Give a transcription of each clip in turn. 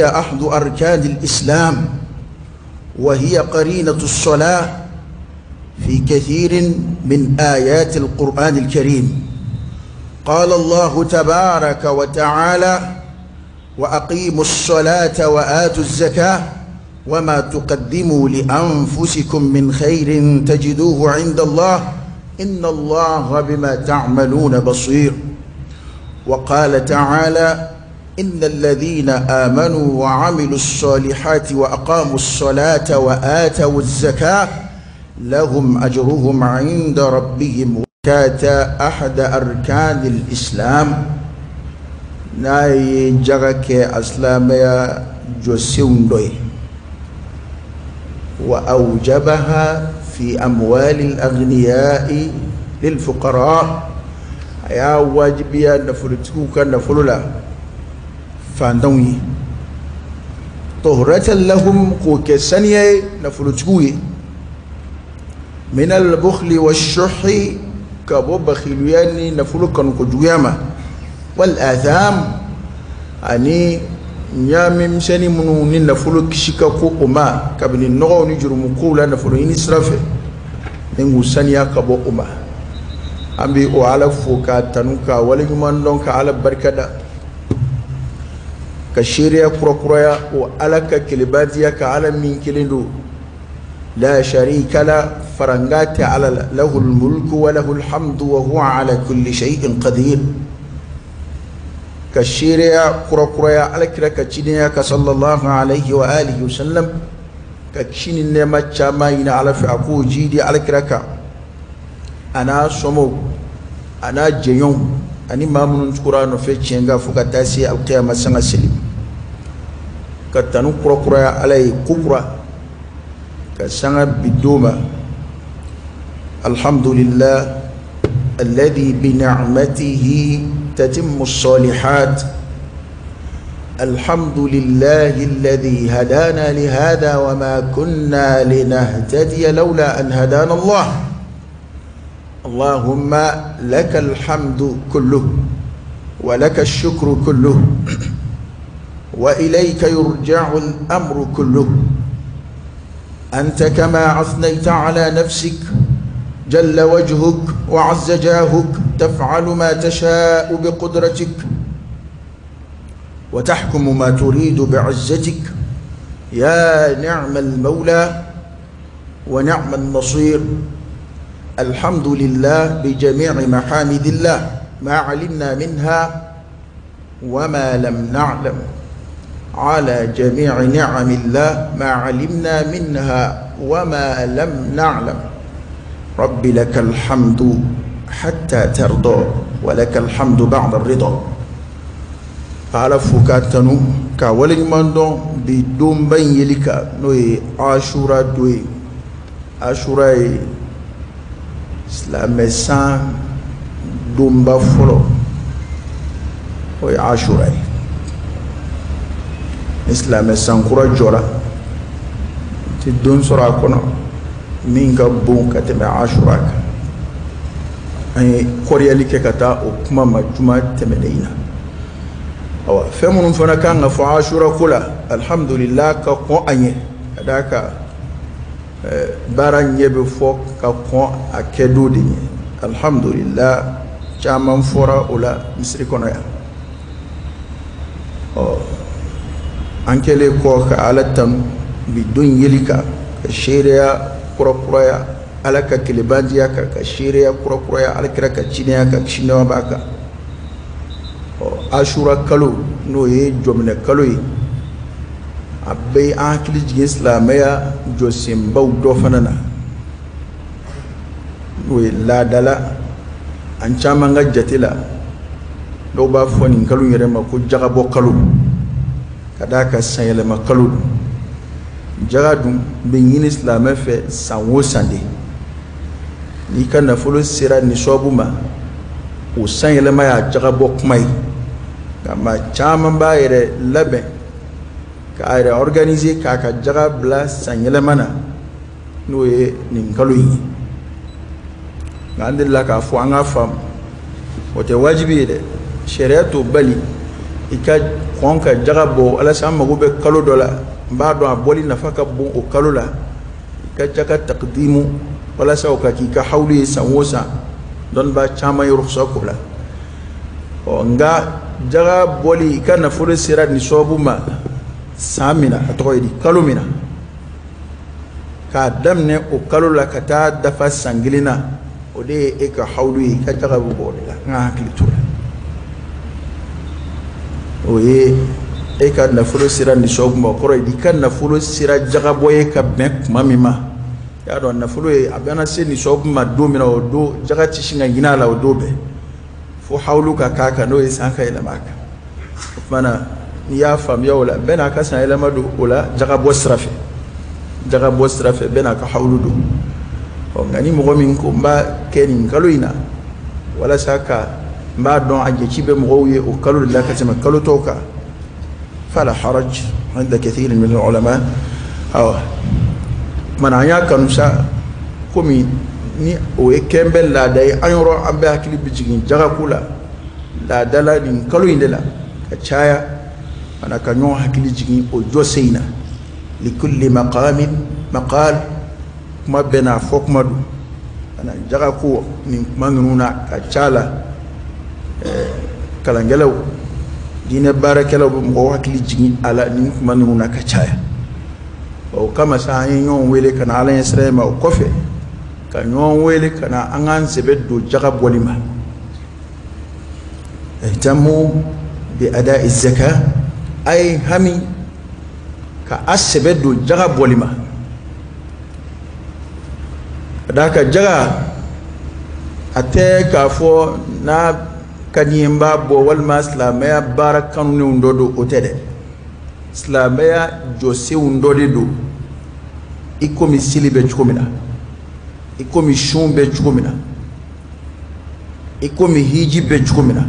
أحد أركان الإسلام، وهي قرينة الصلاة في كثير من آيات القرآن الكريم. قال الله تبارك وتعالى: وأقيموا الصلاة وآتوا الزكاة وما تقدموا لأنفسكم من خير تجدوه عند الله إن الله بما تعملون بصير. وقال تعالى: إن الذين آمنوا وعملوا الصالحات وأقاموا الصلاة وآتوا الزكاة لهم أجرهم عند ربهم. كات أحد أركان الإسلام ناي جغك أسلام جسون دوي، وأوجبها في أموال الأغنياء للفقراء. يا واجبيا نفلتكوك نفلولا فاندوي طهرة لهم كوكسانيا نفلتكوي من البخل والشح كابو بخيلياني نفلوكا نكجوياما والآثام أني ɲaami misɛnnin minnu ni nafolo kisi ka ko o ma kabini nɔgɔw ni jurumukow la nafolo ɲini sira fɛ ni k'u saniya ka bɔ o ma. An bɛ o Ala fo k'a tanu k'a waleɲuman dɔn ka Ala barikada ka seereya kurakuraya o Ala ka kelebatiya ka Ala min kelen don la sharika la faranga tɛ Ala la lahul mulku wa lahul hamdu wa huwa ala kulli shay'in qadir. Ka seereya kurakuraya Ala kira ka cidenya ka sallallahu alayhi wa alihi wa sallam ka kisi ni nɛɛma caman ɲini Ala fɛ a k'o jidi Ala kira kan a n'a somɔgɔw a n'a jɛɲɔgɔnw ani maa minnu tugura a nɔfɛ tiɲɛ kan fo ka taa se alikiyama sanga seli. Ka tanu kurakuraya Ala ye kokura ka sanga bi don ma. Alhamdulillah alladhi bi ni'matihi تتم الصالحات. الحمد لله الذي هدانا لهذا وما كنا لنهتدي لولا أن هدانا الله. اللهم لك الحمد كله ولك الشكر كله وإليك يرجع الأمر كله. أنت كما أثنيت على نفسك جل وجهك وعز جاهك، تفعل ما تشاء بقدرتك وتحكم ما تريد بعزتك. يا نعم المولى ونعم النصير. الحمد لله بجميع محامد الله ما علمنا منها وما لم نعلم، على جميع نعم الله ما علمنا منها وما لم نعلم. رب لك الحمد حتى ترضى ولك الحمد بعد الرضا. Ala fo k'a tanu k'a waleɲuman dɔn bi donba in yeli kan n'o ye Ashura don ye. Ashura ye silamɛ san donba fɔlɔ, o ye Ashura ye. Ni silamɛ san kura jɔra ti don sɔrɔ a kɔnɔ min ka bon ka tɛmɛ Ashura kan. An ye kɔriyali kɛ ka taa o kuma ma juma tɛmɛnen in na. Awa fɛn minnu fana kan ka fɔ Ashura ko la, alhamdulillah ka kɔn a ɲɛ ka d'a kan baara ɲɛ bɛ fɔ ka kɔn a kɛ don de ɲɛ. Alhamdulillah caman fɔra o la misiri kɔnɔ yan. Ɔ an kɛlen kɔ ka Ala tanu bi don yeli kan ka seereya kurakuraya Ala ka kelebatiya kan ka seereya kurakuraya Ala kira ka cidenya kan kisi nɛɛma b'a kan. Ɔ Ashura kalo n'o ye jɔminɛ kalo ye, a bɛ an hakili jigin silamɛya jɔsenbaw dɔ fana na n'o ye laadala an caman ka jate la. Dɔw b'a fɔ nin kalo yɛrɛ ma ko jagabɔ kalo ka d'a kan sanyɛlɛma kalo don. Jaga dun bɛ ɲini silamɛ fɛ san o san de. N'i ka nafolo sera nisɔbu ma, o sanyɛlɛma y'a jagabɔ kuma ye. Nka maa caman b'a yɛrɛ labɛn k'a yɛrɛ organiser k'a ka jaga bila sanyɛlɛma na n'o ye nin kalo in ye. Nka an delila k'a fɔ an k'a faamu, o tɛ wajibi ye dɛ, sariya t'o bali. I ka kɔn ka jaga bɔ walasa an mago bɛ kalo dɔ la, n b'a dɔn a bɔli nafa ka bon o kalo la, i ka jaga takdimu walasa o ka k'i ka hawlu ye san o san. Dɔnnibaa caman ye rukusa k'o la. Ɔ, nka jaga bɔli, i ka nafolo sera nisɔbu ma san min na, a tɔgɔ ye di, kalo min na, k'a daminɛ o kalo la ka taa dafa san kelen na, o de ye e ka hawlu ye. I ka jaga bɛ bɔ o de la. N ka hakili t'o la. O ye e ka nafolo sera nisɔbu ma, o kɔrɔ ye i ka nafolo sera jagabɔ ye ka bɛn kuma min ma. I y'a dɔn nafolo ye a bɛna se nisɔbu ma don min na, o don jaga tɛ sin ka ɲin'a la o don bɛɛ, fo hawlu ka k'a kan, n'o ye san ka yɛlɛma a kan. O tuma na, n'i y'a faamuya o la, bɛɛ n'a ka san yɛlɛma don o la jagabɔ sira fɛ, jagabɔ sira fɛ, bɛɛ n'a ka hawlu don. Ɔ, nka ni mɔgɔ min ko n b'a kɛ nin kalo in na walasa ka n b'a dɔn a jɛci bɛ mɔgɔw ye o kalo de la ka tɛmɛ kalo tɔw kan, fala haraj inda kathirin min al-ulama. Awa, kumana an y'a kanu sa, komi ni o ye kɛn bɛ laada ye an yɔrɔ, an bɛ hakili bɛ jigin jagako la laada la nin kalo in de la ka caya, ana ka ɲɔgɔn hakili jigin o jɔsen in na. Likulli maqamin maqal, kuma bɛɛ n'a fɔ kuma don. Ana jagako nin kuma ninnu na ka ca la, kalankɛlaw, diinɛ baarakɛlaw bɛ mɔgɔw hakili jigin a la nin kuma ninnu na ka caya. O kama sa, an ye ɲɔgɔn wele ka na Ala ɲɛsiranɲɛ ma. O kɔfɛ, ka ɲɔgɔn wele ka na an k'an sɛbɛ don jaga bɔli ma. Ihtamu bi ada'i zaka, a ye hami ka a sɛbɛ don jaga bɔli ma. Ka d'a kan jaga, a tɛ k'a fɔ n'a ka di n ye n b'a bɔ, walima silamɛya baara kanunenw dɔ don, o tɛ dɛ. Silamɛya jɔsenw dɔ de don, i komi seli bɛ cogo min na, i komi sun bɛ cogo min na, i komi hiji bɛ cogo min na,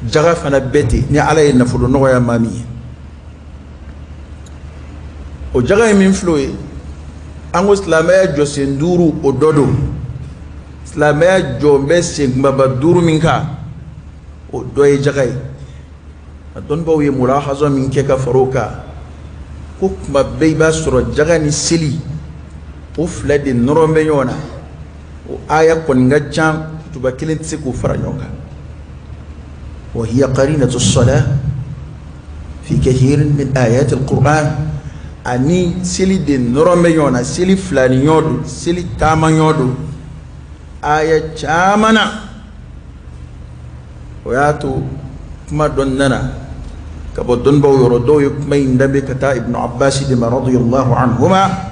jaga fana bɛ ten. Ni Ala ye nafolo nɔgɔya maa min ye, o jaga ye min filɛ o ye, an ko silamɛya jɔsen duuru, o dɔ don. Silamɛya jɔ bɛ sen kunbaba duuru min kan, o dɔ ye jaga ye. A dɔnnibaw ye mulahaza min kɛ ka fara o kan, ko kuma bɛɛ i b'a sɔrɔ jaga ni seli, o fila de nɔrɔ bɛ ɲɔgɔn na. O aya kɔni ka ca, kutuba kelen tɛ se k'o fara ɲɔgɔn kan. Wa hiya qarinatu as-salah fi kathirin min ayat al-Qur'an. Ani seli de nɔrɔ bɛ ɲɔgɔn na, seli fila ni ɲɔgɔn don, seli taama ɲɔgɔn don aya caman na. O y'a to kuma dɔ nana ka bɔ dɔnnibaw yɔrɔ, dɔw ye kuma in danbe ka taa Ibnu Abbas de ma radiyallahu anhuma,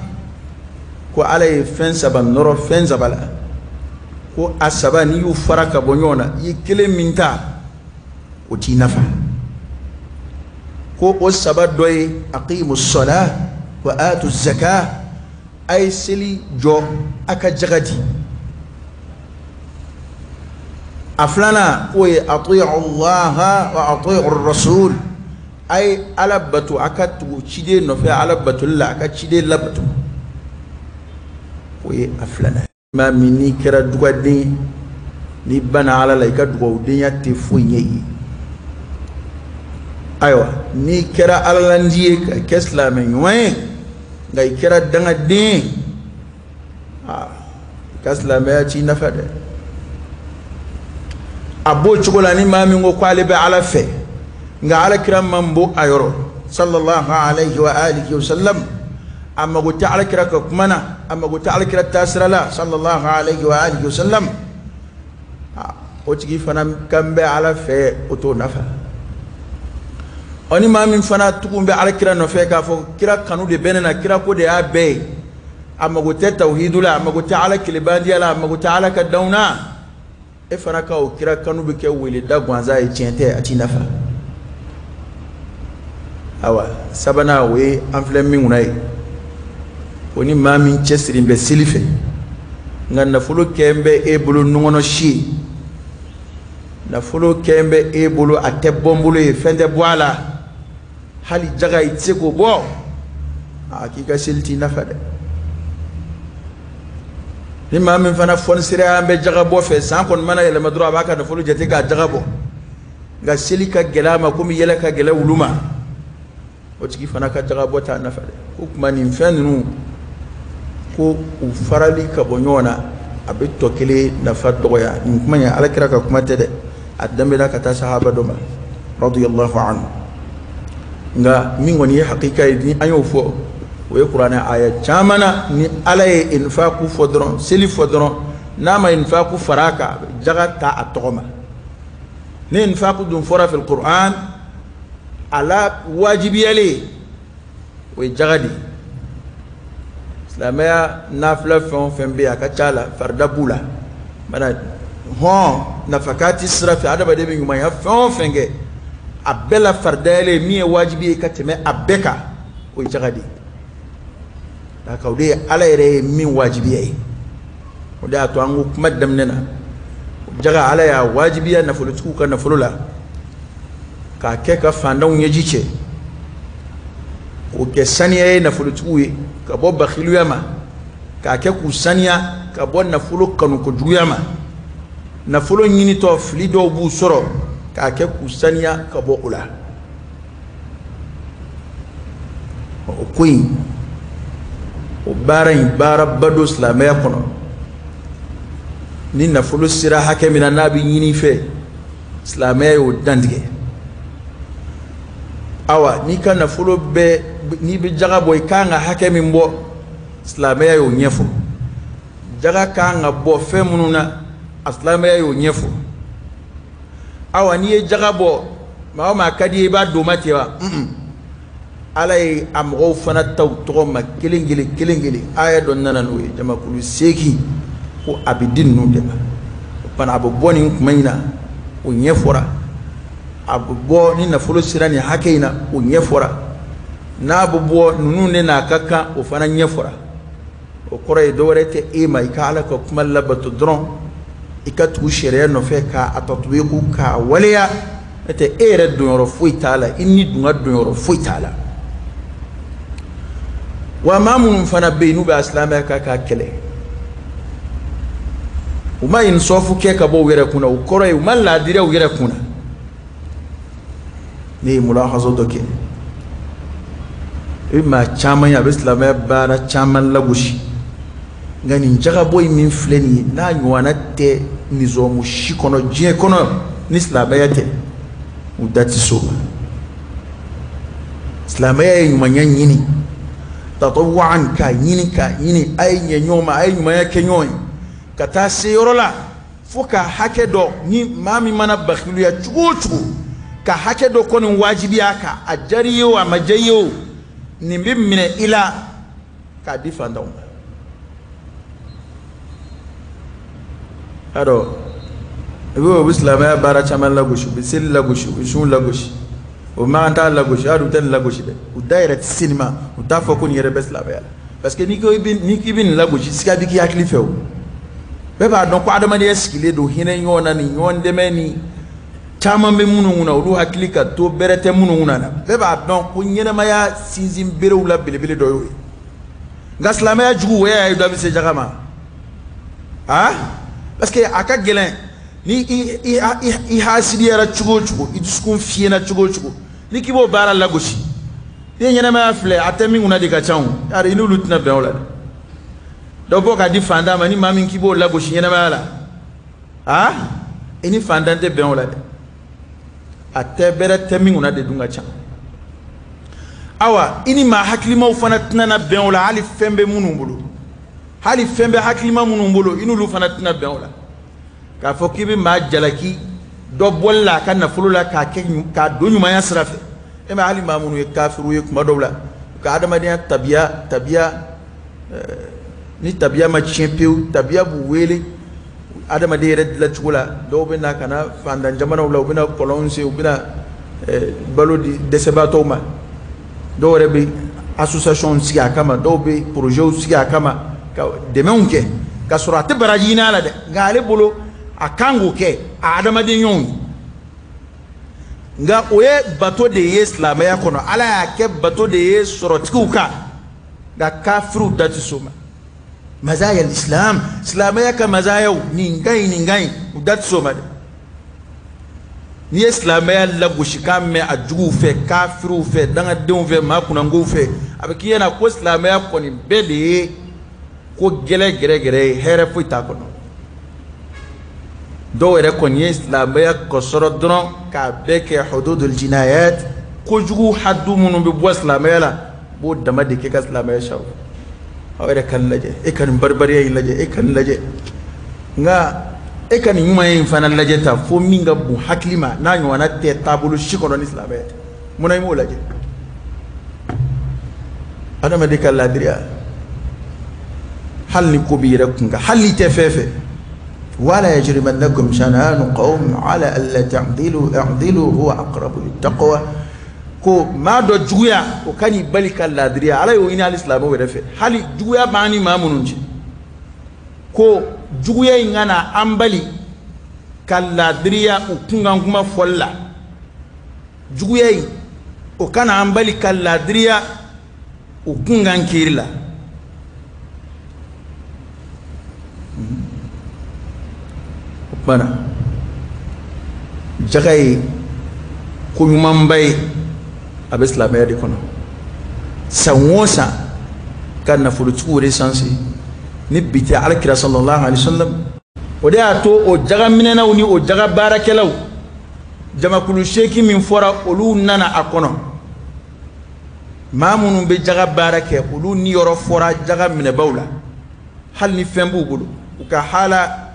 ko Ala ye fɛn saba nɔrɔ fɛn saba la, ko a saba n'i y'u fara ka bɔ ɲɔgɔn na, i ye kelen min ta, o t'i nafa. Ko o saba dɔ ye aqimu ssalah wa atu zaka, a ye seli jɔ, a ka jaga di. A filanan k'o ye atiu allaha wa atiu rasul, a ye Ala bato, a ka tugu ciden nɔfɛ Ala batoli la, a ka ciden labato. O ye a filanan. Maa min n'i kɛra dugaden ye, n'i banna Ala la, i ka dugawudenya tɛ foyi ɲɛ i ye. Ayiwa, n'i kɛra Alalandi ye ka kɛ silamɛ ɲuman ye, nka i kɛra dangaden ye, aa, i ka silamɛya t'i nafa dɛ. A b'o cogo la, ni maa min ko k'ale bɛ Ala fɛ, nka Ala kira man bon a yɔrɔ sallallahu alayhi wa alihi wa sallam, a mago tɛ Ala kira ka kuma na, a mago tɛ Ala kira taasira la sallallahu alayhi wa alihi wa sallam, o tigi fana kan bɛ Ala fɛ, o t'o nafa. Ɔ, ni maa min fana tugun bɛ Ala kira nɔfɛ k'a fɔ kira kanu de bɛ ne na, kira ko de y'a bɛɛ ye, a mago tɛ tawhidu la, a mago tɛ Ala kelebandiya la, a mago tɛ Ala ka danw na, e fana ka o kira kanu bɛ kɛ weleda gansan ye, tiɲɛ tɛ, a t'i nafa. Awa, sabanan, o ye an filɛ min kunna ye, o ni maa min cɛsiri bɛ seli fɛ, nka nafolo kɛn bɛ e bolo nɔgɔnɔ si ye, nafolo kɛn bɛ e bolo, a tɛ bɔ n bolo ye, fɛn tɛ bɔ a la, hali jaga i tɛ se k'o bɔ, a k'i ka seli t'i nafa dɛ. Ni maa min fana fɔnisiriya bɛ jaga bɔ fɛ, san kɔni mana yɛlɛma dɔrɔn, a b'a ka nafolo jate k'a jaga bɔ. Nka seli ka gɛlɛn a ma komi yɛlɛ ka gɛlɛn wulu ma, o tigi fana ka jaga bɔ t'a nafa dɛ. Ko tuma nin fɛn ninnu ko u farali ka bɔ ɲɔgɔn na, a bɛ tɔ kelen nafa dɔgɔya. Nin kuma in, Ala kira ka kuma tɛ dɛ, a danbela ka taa sahaba dɔ ma radiyallahu anhu. Nka min kɔni ye hakika ye, ni an y'o fɔ, o ye kuranɛ aya caman na, ni Ala ye infaku fɔ dɔrɔn, seli fɔ dɔrɔn, n'a ma infaku fara a kan, a bɛ jaga ta a tɔgɔ ma. Ni infaku dun fɔra fil Qur'an, a la wajibiyalen o ye jaga de ye. Silamɛya nafila fɛn o fɛn bɛ yen, a ka ca la farida b'u la. Mana hɔn nafakati sira fɛ, adamaden bɛ ɲumanya fɛn o fɛn kɛ, a bɛɛ la faridayalen min ye wajibi ye ka tɛmɛ a bɛɛ kan, o ye jaga de ye. Nka o de ye Ala yɛrɛ ye min wajibiya ye. O de y'a to an ko kuma daminɛ na, jaga Ala y'a wajibiya nafolotigiw ka nafolo la, k'a kɛ ka fantanw ɲɛji cɛ, k'o kɛ saniya ye nafolotigiw ye ka bɔ bakiluya ma, k'a kɛ k'u saniya ka bɔ nafolo kanu kojuguya ma. Nafolo ɲinitɔ fili dɔw b'u sɔrɔ, k'a kɛ k'u saniya ka bɔ o la. O ko in, o baara in, baaraba don silamɛya kɔnɔ. Ni nafolo sera hakɛ min na, n'a bɛ ɲini i fɛ, silamɛya y'o dantigɛ. Awa, n'i ka nafolo bɛɛ, n'i bɛ jaga bɔ, i kan ka hakɛ min bɔ, silamɛya y'o ɲɛfɔ. Jaga kan ka bɔ fɛn minnu na, a silamɛya y'o ɲɛfɔ. Awa, n'i ye jaga bɔ, maa o maa ka di i ye, i b'a d'o ma ten wa? Ala ye a mɔgɔw fana ta u tɔgɔ ma kelen kelen kelen kelen. Aya dɔ nana n'o ye, jamakulu 8, ko a bɛ di ninnu de ma. O fana a bɛ bɔ nin kuma in na, o ɲɛfɔra. A bɛ bɔ ni nafolo sera nin hakɛ in na, o ɲɛfɔra. N'a bɛ bɔ ninnu de n'a ka kan, o fana ɲɛfɔra. O kɔrɔ ye dɔwɛrɛ tɛ e ma, i ka Ala ka kuma labato dɔrɔn, i ka tugu sariya nɔfɛ k'a tatubiku, k'a waleya. N'o tɛ, e yɛrɛ donyɔrɔ foyi t'a la, i ni dun ka donyɔrɔ foyi t'a la. Wa maa minnu fana bɛ yen n'u bɛ silamɛya kan k'a kɛlɛ, u ma insɔfu kɛ ka bɔ u yɛrɛ kunna. O kɔrɔ ye u ma laadiriya u yɛrɛ kunna. Ne ye mulahazo dɔ kɛ, i bɛ maa caman ye a bɛ silamɛya baara caman lagosi, nka nin jagabɔ in min filɛ nin ye, n'a ɲɔgɔnna tɛ nizɔmu si kɔnɔ diɲɛ kɔnɔ ni silamɛya tɛ, u da tɛ s'o ma. Silamɛya ye ɲumanya ɲini tatawuan, k'a ɲini k'a ɲini, a ye ɲɛ ɲɔgɔn ma, a ye ɲumanya kɛ ɲɔgɔn ye, ka taa se yɔrɔ la fo ka hakɛ dɔ, ni maa min mana bakiluya cogo o cogo, ka hakɛ dɔ kɔni wajibiya a kan, a diyara i ye o, a ma diya i ye o, nin bɛ minɛ i la k'a di fantanw ma. Y'a dɔn, i bɛ u bɛ silamɛya baara caman lagosi, u bɛ seli lagosi, u bɛ sun lagosi, o man t'a lagosi. Hali u tɛ nin lagosi dɛ, u da yɛrɛ tɛ se nin ma, u t'a fɔ ko nin yɛrɛ bɛ silamɛya la. Parce que n'i ko i bɛ n'i k'i bɛ nin lagosi, siga bɛ k'i hakili fɛ. O bɛɛ b'a dɔn ko adamadenya sigilen don hinɛ ɲɔgɔn na, ni ɲɔgɔn dɛmɛ ni caman bɛ minnu kunna, olu hakili ka to bɛrɛ tɛ minnu kunna na. Bɛɛ b'a dɔn ko ɲɛnɛmaya sinsin berew la belebele dɔ y'o ye. Nka silamɛya jugu, o y'a ye dɔ bɛ se jaga ma, ah, parce que a ka gɛlɛn. Ni i i i hasidiyara cogo o cogo, i dusukun fiyɛna cogo o cogo, ni k'i b'o baara lagosi, ni ɲɛnɛmaya filɛ, a tɛ min kunna de ka ca. O yari, i n'olu tɛna bɛn o la dɛ. Dɔ bɔ k'a di fantan ma, ni maa min k'i b'o lagosi ɲɛnɛmaya la, ah, i ni fantan tɛ bɛn o la dɛ. A tɛ bɛrɛ tɛ min kunna de dun ka ca. Awa, i ni maa hakilimaw fana tɛna na bɛn o la. Hali fɛn bɛ minnu bolo, hali fɛn bɛ hakilima minnu bolo, i n'olu fana tɛna bɛn o la. K'a fɔ k'i bɛ maa jalaki dɔ bɔli la a ka nafolo la, k'a kɛ k'a don ɲumanya sira fɛ, e ma hali maa minnu ye kafiru ye, kuma dɔw la u ka adamadenya tabiya, ni tabiya ma tiɲɛ pewu, tabiya b'u wele adamaden yɛrɛ dilancogo la. Dɔw bɛ na ka na fantan jamanaw la, u bɛna kɔlɔnw sen, u bɛna balo di dɛsɛbaatɔw ma. Dɔw yɛrɛ bɛ association sigi a kama, dɔw bɛ projet sigi a kama ka dɛmɛw kɛ, ka sɔrɔ a tɛ baraji ɲini a la dɛ, nka ale bolo a kan k'o kɛ a adamaden ɲɔgɔnw ye. Nka o ye bato de ye silamɛya kɔnɔ, Ala y'a kɛ bato de ye sɔrɔtigiw kan, nka kafiriw da tɛ s'o ma. Mazaya islam, silamɛya ka mazayaw, nin ka ɲi, nin ka ɲi, u da tɛ s'o ma dɛ. N'i ye silamɛya lagosikan mɛn a juguw fɛ, kafiriw fɛ, dangadenw fɛ, maa kunnangow fɛ, a bɛ k'i ɲɛna ko silamɛya kɔni bɛɛ de ye ko gɛlɛ gɛrɛgɛrɛ ye, hɛrɛ foyi t'a kɔnɔ. Dɔw yɛrɛ kɔni ye silamɛya kɔsɔrɔ dɔrɔn k'a bɛɛ kɛ hududul jinayat, kojugu hadu minnu bɛ bɔ silamɛya la, b'o dama de kɛ ka silamɛya sago. Aw yɛrɛ ka nin lajɛ, e ka nin baribariya in lajɛ, e ka nin lajɛ. Nka e ka nin ɲumanya in fana lajɛ ta fo min ka bon hakili ma, n'a ɲɔgɔnna tɛ taabolo si kɔnɔ ni silamɛya tɛ. Munna i m'o lajɛ? Adamaden ka laadiriya, hali ni ko b'i yɛrɛ kun kan, hali n'i tɛ fɛn fɛ. Wala yajrimannakum shana'anu qawmin ala alla ta'dilu i'dilu huwa aqrabu littaqwa. Ko maa dɔ juguya o ka n'i bali ka laadiriya, Ala y'o ɲini hali silamɛw yɛrɛ fɛ. Hali juguya b'an ni maa minnu cɛ, ko juguya in kana an bali ka laadiriya u kunkan kuma fɔli la. Juguya in o kana an bali ka laadiriya u kunkan kiiri la. O tuma na jaga ye ko ɲumanba ye, a bɛ silamɛya de kɔnɔ. San o san ka nafolotigiw resanse ni bi tɛ, Ala kira sallallahu alaihi wasallam o de y'a to o jagaminɛnaw ni o jaga baarakɛlaw jamakulu 8 min fɔra, olu nana a kɔnɔ. Maa minnu bɛ jaga baara kɛ, olu niyɔrɔ fɔra jaga minɛbaw la, hali ni fɛn b'u bolo, u ka hala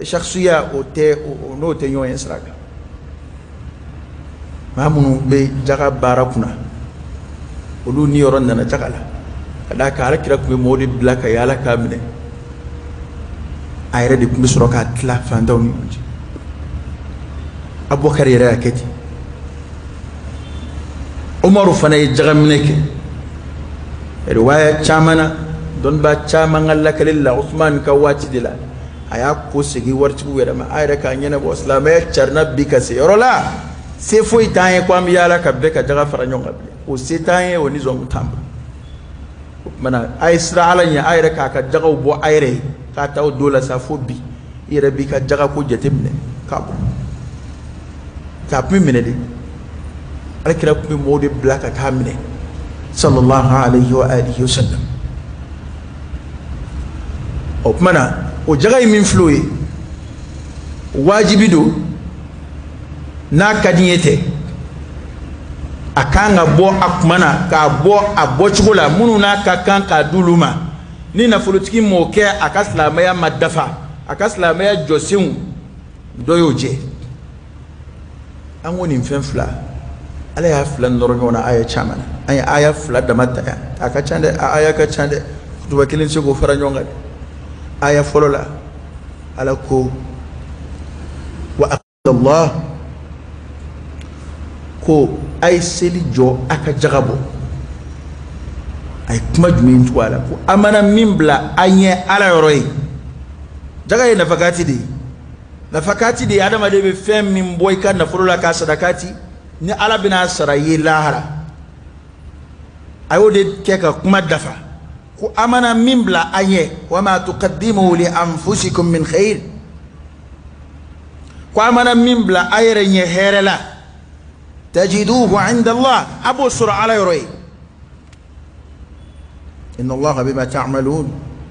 shakhsiya o tɛ, o n'o tɛ ɲɔgɔn ye sira kan. Maa minnu bɛ jaga baara kunna, olu niyɔrɔ nana jaga la, ka d'a kan Ala kira tun bɛ mɔgɔw de bila ka yaala k'a minɛ, a yɛrɛ de tun bɛ sɔrɔ k'a tila fantanw ni ɲɔgɔn cɛ. Abubakar yɛrɛ y'a kɛ ten. Umaru fana ye jagaminɛ kɛ. Riwaya caman na, dɔnnibaa caman ka lakali la, Usman ka waati de la, a y'a ko segin waritigiw yɛrɛ ma, a yɛrɛ k'a ɲɛnabɔ. Silamɛya carinna bi ka se yɔrɔ la, se foyi t'an ye ko an bɛ yaala ka bɛɛ ka jaga fara ɲɔgɔn kan bilen. O se t'an ye, o nisɔn t'an bolo. O tuma na a ye siran Ala ɲɛ, a yɛrɛ k'a ka jagaw bɔ a yɛrɛ ye, k'a ta o don la sa fo bi, i yɛrɛ b'i ka jaga ko jateminɛ k'a bɔ. K'a kun minɛ de, Ala kira tun bɛ mɔgɔw de bila ka taa minɛ sallallahu alaihi wa alihi wa sallam. O tuma na o jaga in min filɛ o ye, wajibi don, n'a ka di n ye tɛ, a kan ka bɔ a kuma na, k'a bɔ a bɔcogo la, minnu n'a ka kan k'a d'olu ma. Ni nafolotigi m'o kɛ, a ka silamɛya ma dafa, a ka silamɛya jɔsenw dɔ y'o jɛ. An ko nin fɛn fila, Ala y'a fila nɔrɔ ɲɔgɔn na aya caman na. An ye aya fila dama ta yan, a ka ca dɛ, a aya ka ca dɛ, kutuba kelen tɛ se k'o fara ɲɔgɔn kan dɛ. Aya fɔlɔ la, Ala ko wa Allah, ko a ye seli jɔ, a ka jaga bɔ. A ye kuma jumɛn tugu a la? Ko a mana min bila a ɲɛ Ala yɔrɔ ye. Jaga ye nafakati de ye, nafakati de ye adamaden bɛ fɛn min bɔ i ka nafolo la k'a sadakati, ni Ala bɛna a sara i ye lahara. A y'o de kɛ ka kuma dafa, ko a mana min bila a ɲɛ, wa ma tuqaddimu li anfusikum min khair, ko a mana min bila a yɛrɛ ɲɛ hɛrɛ la, tajiduhu inda Allah, a b'o sɔrɔ Ala yɔrɔ ye. Inna Allaha bima ta'malun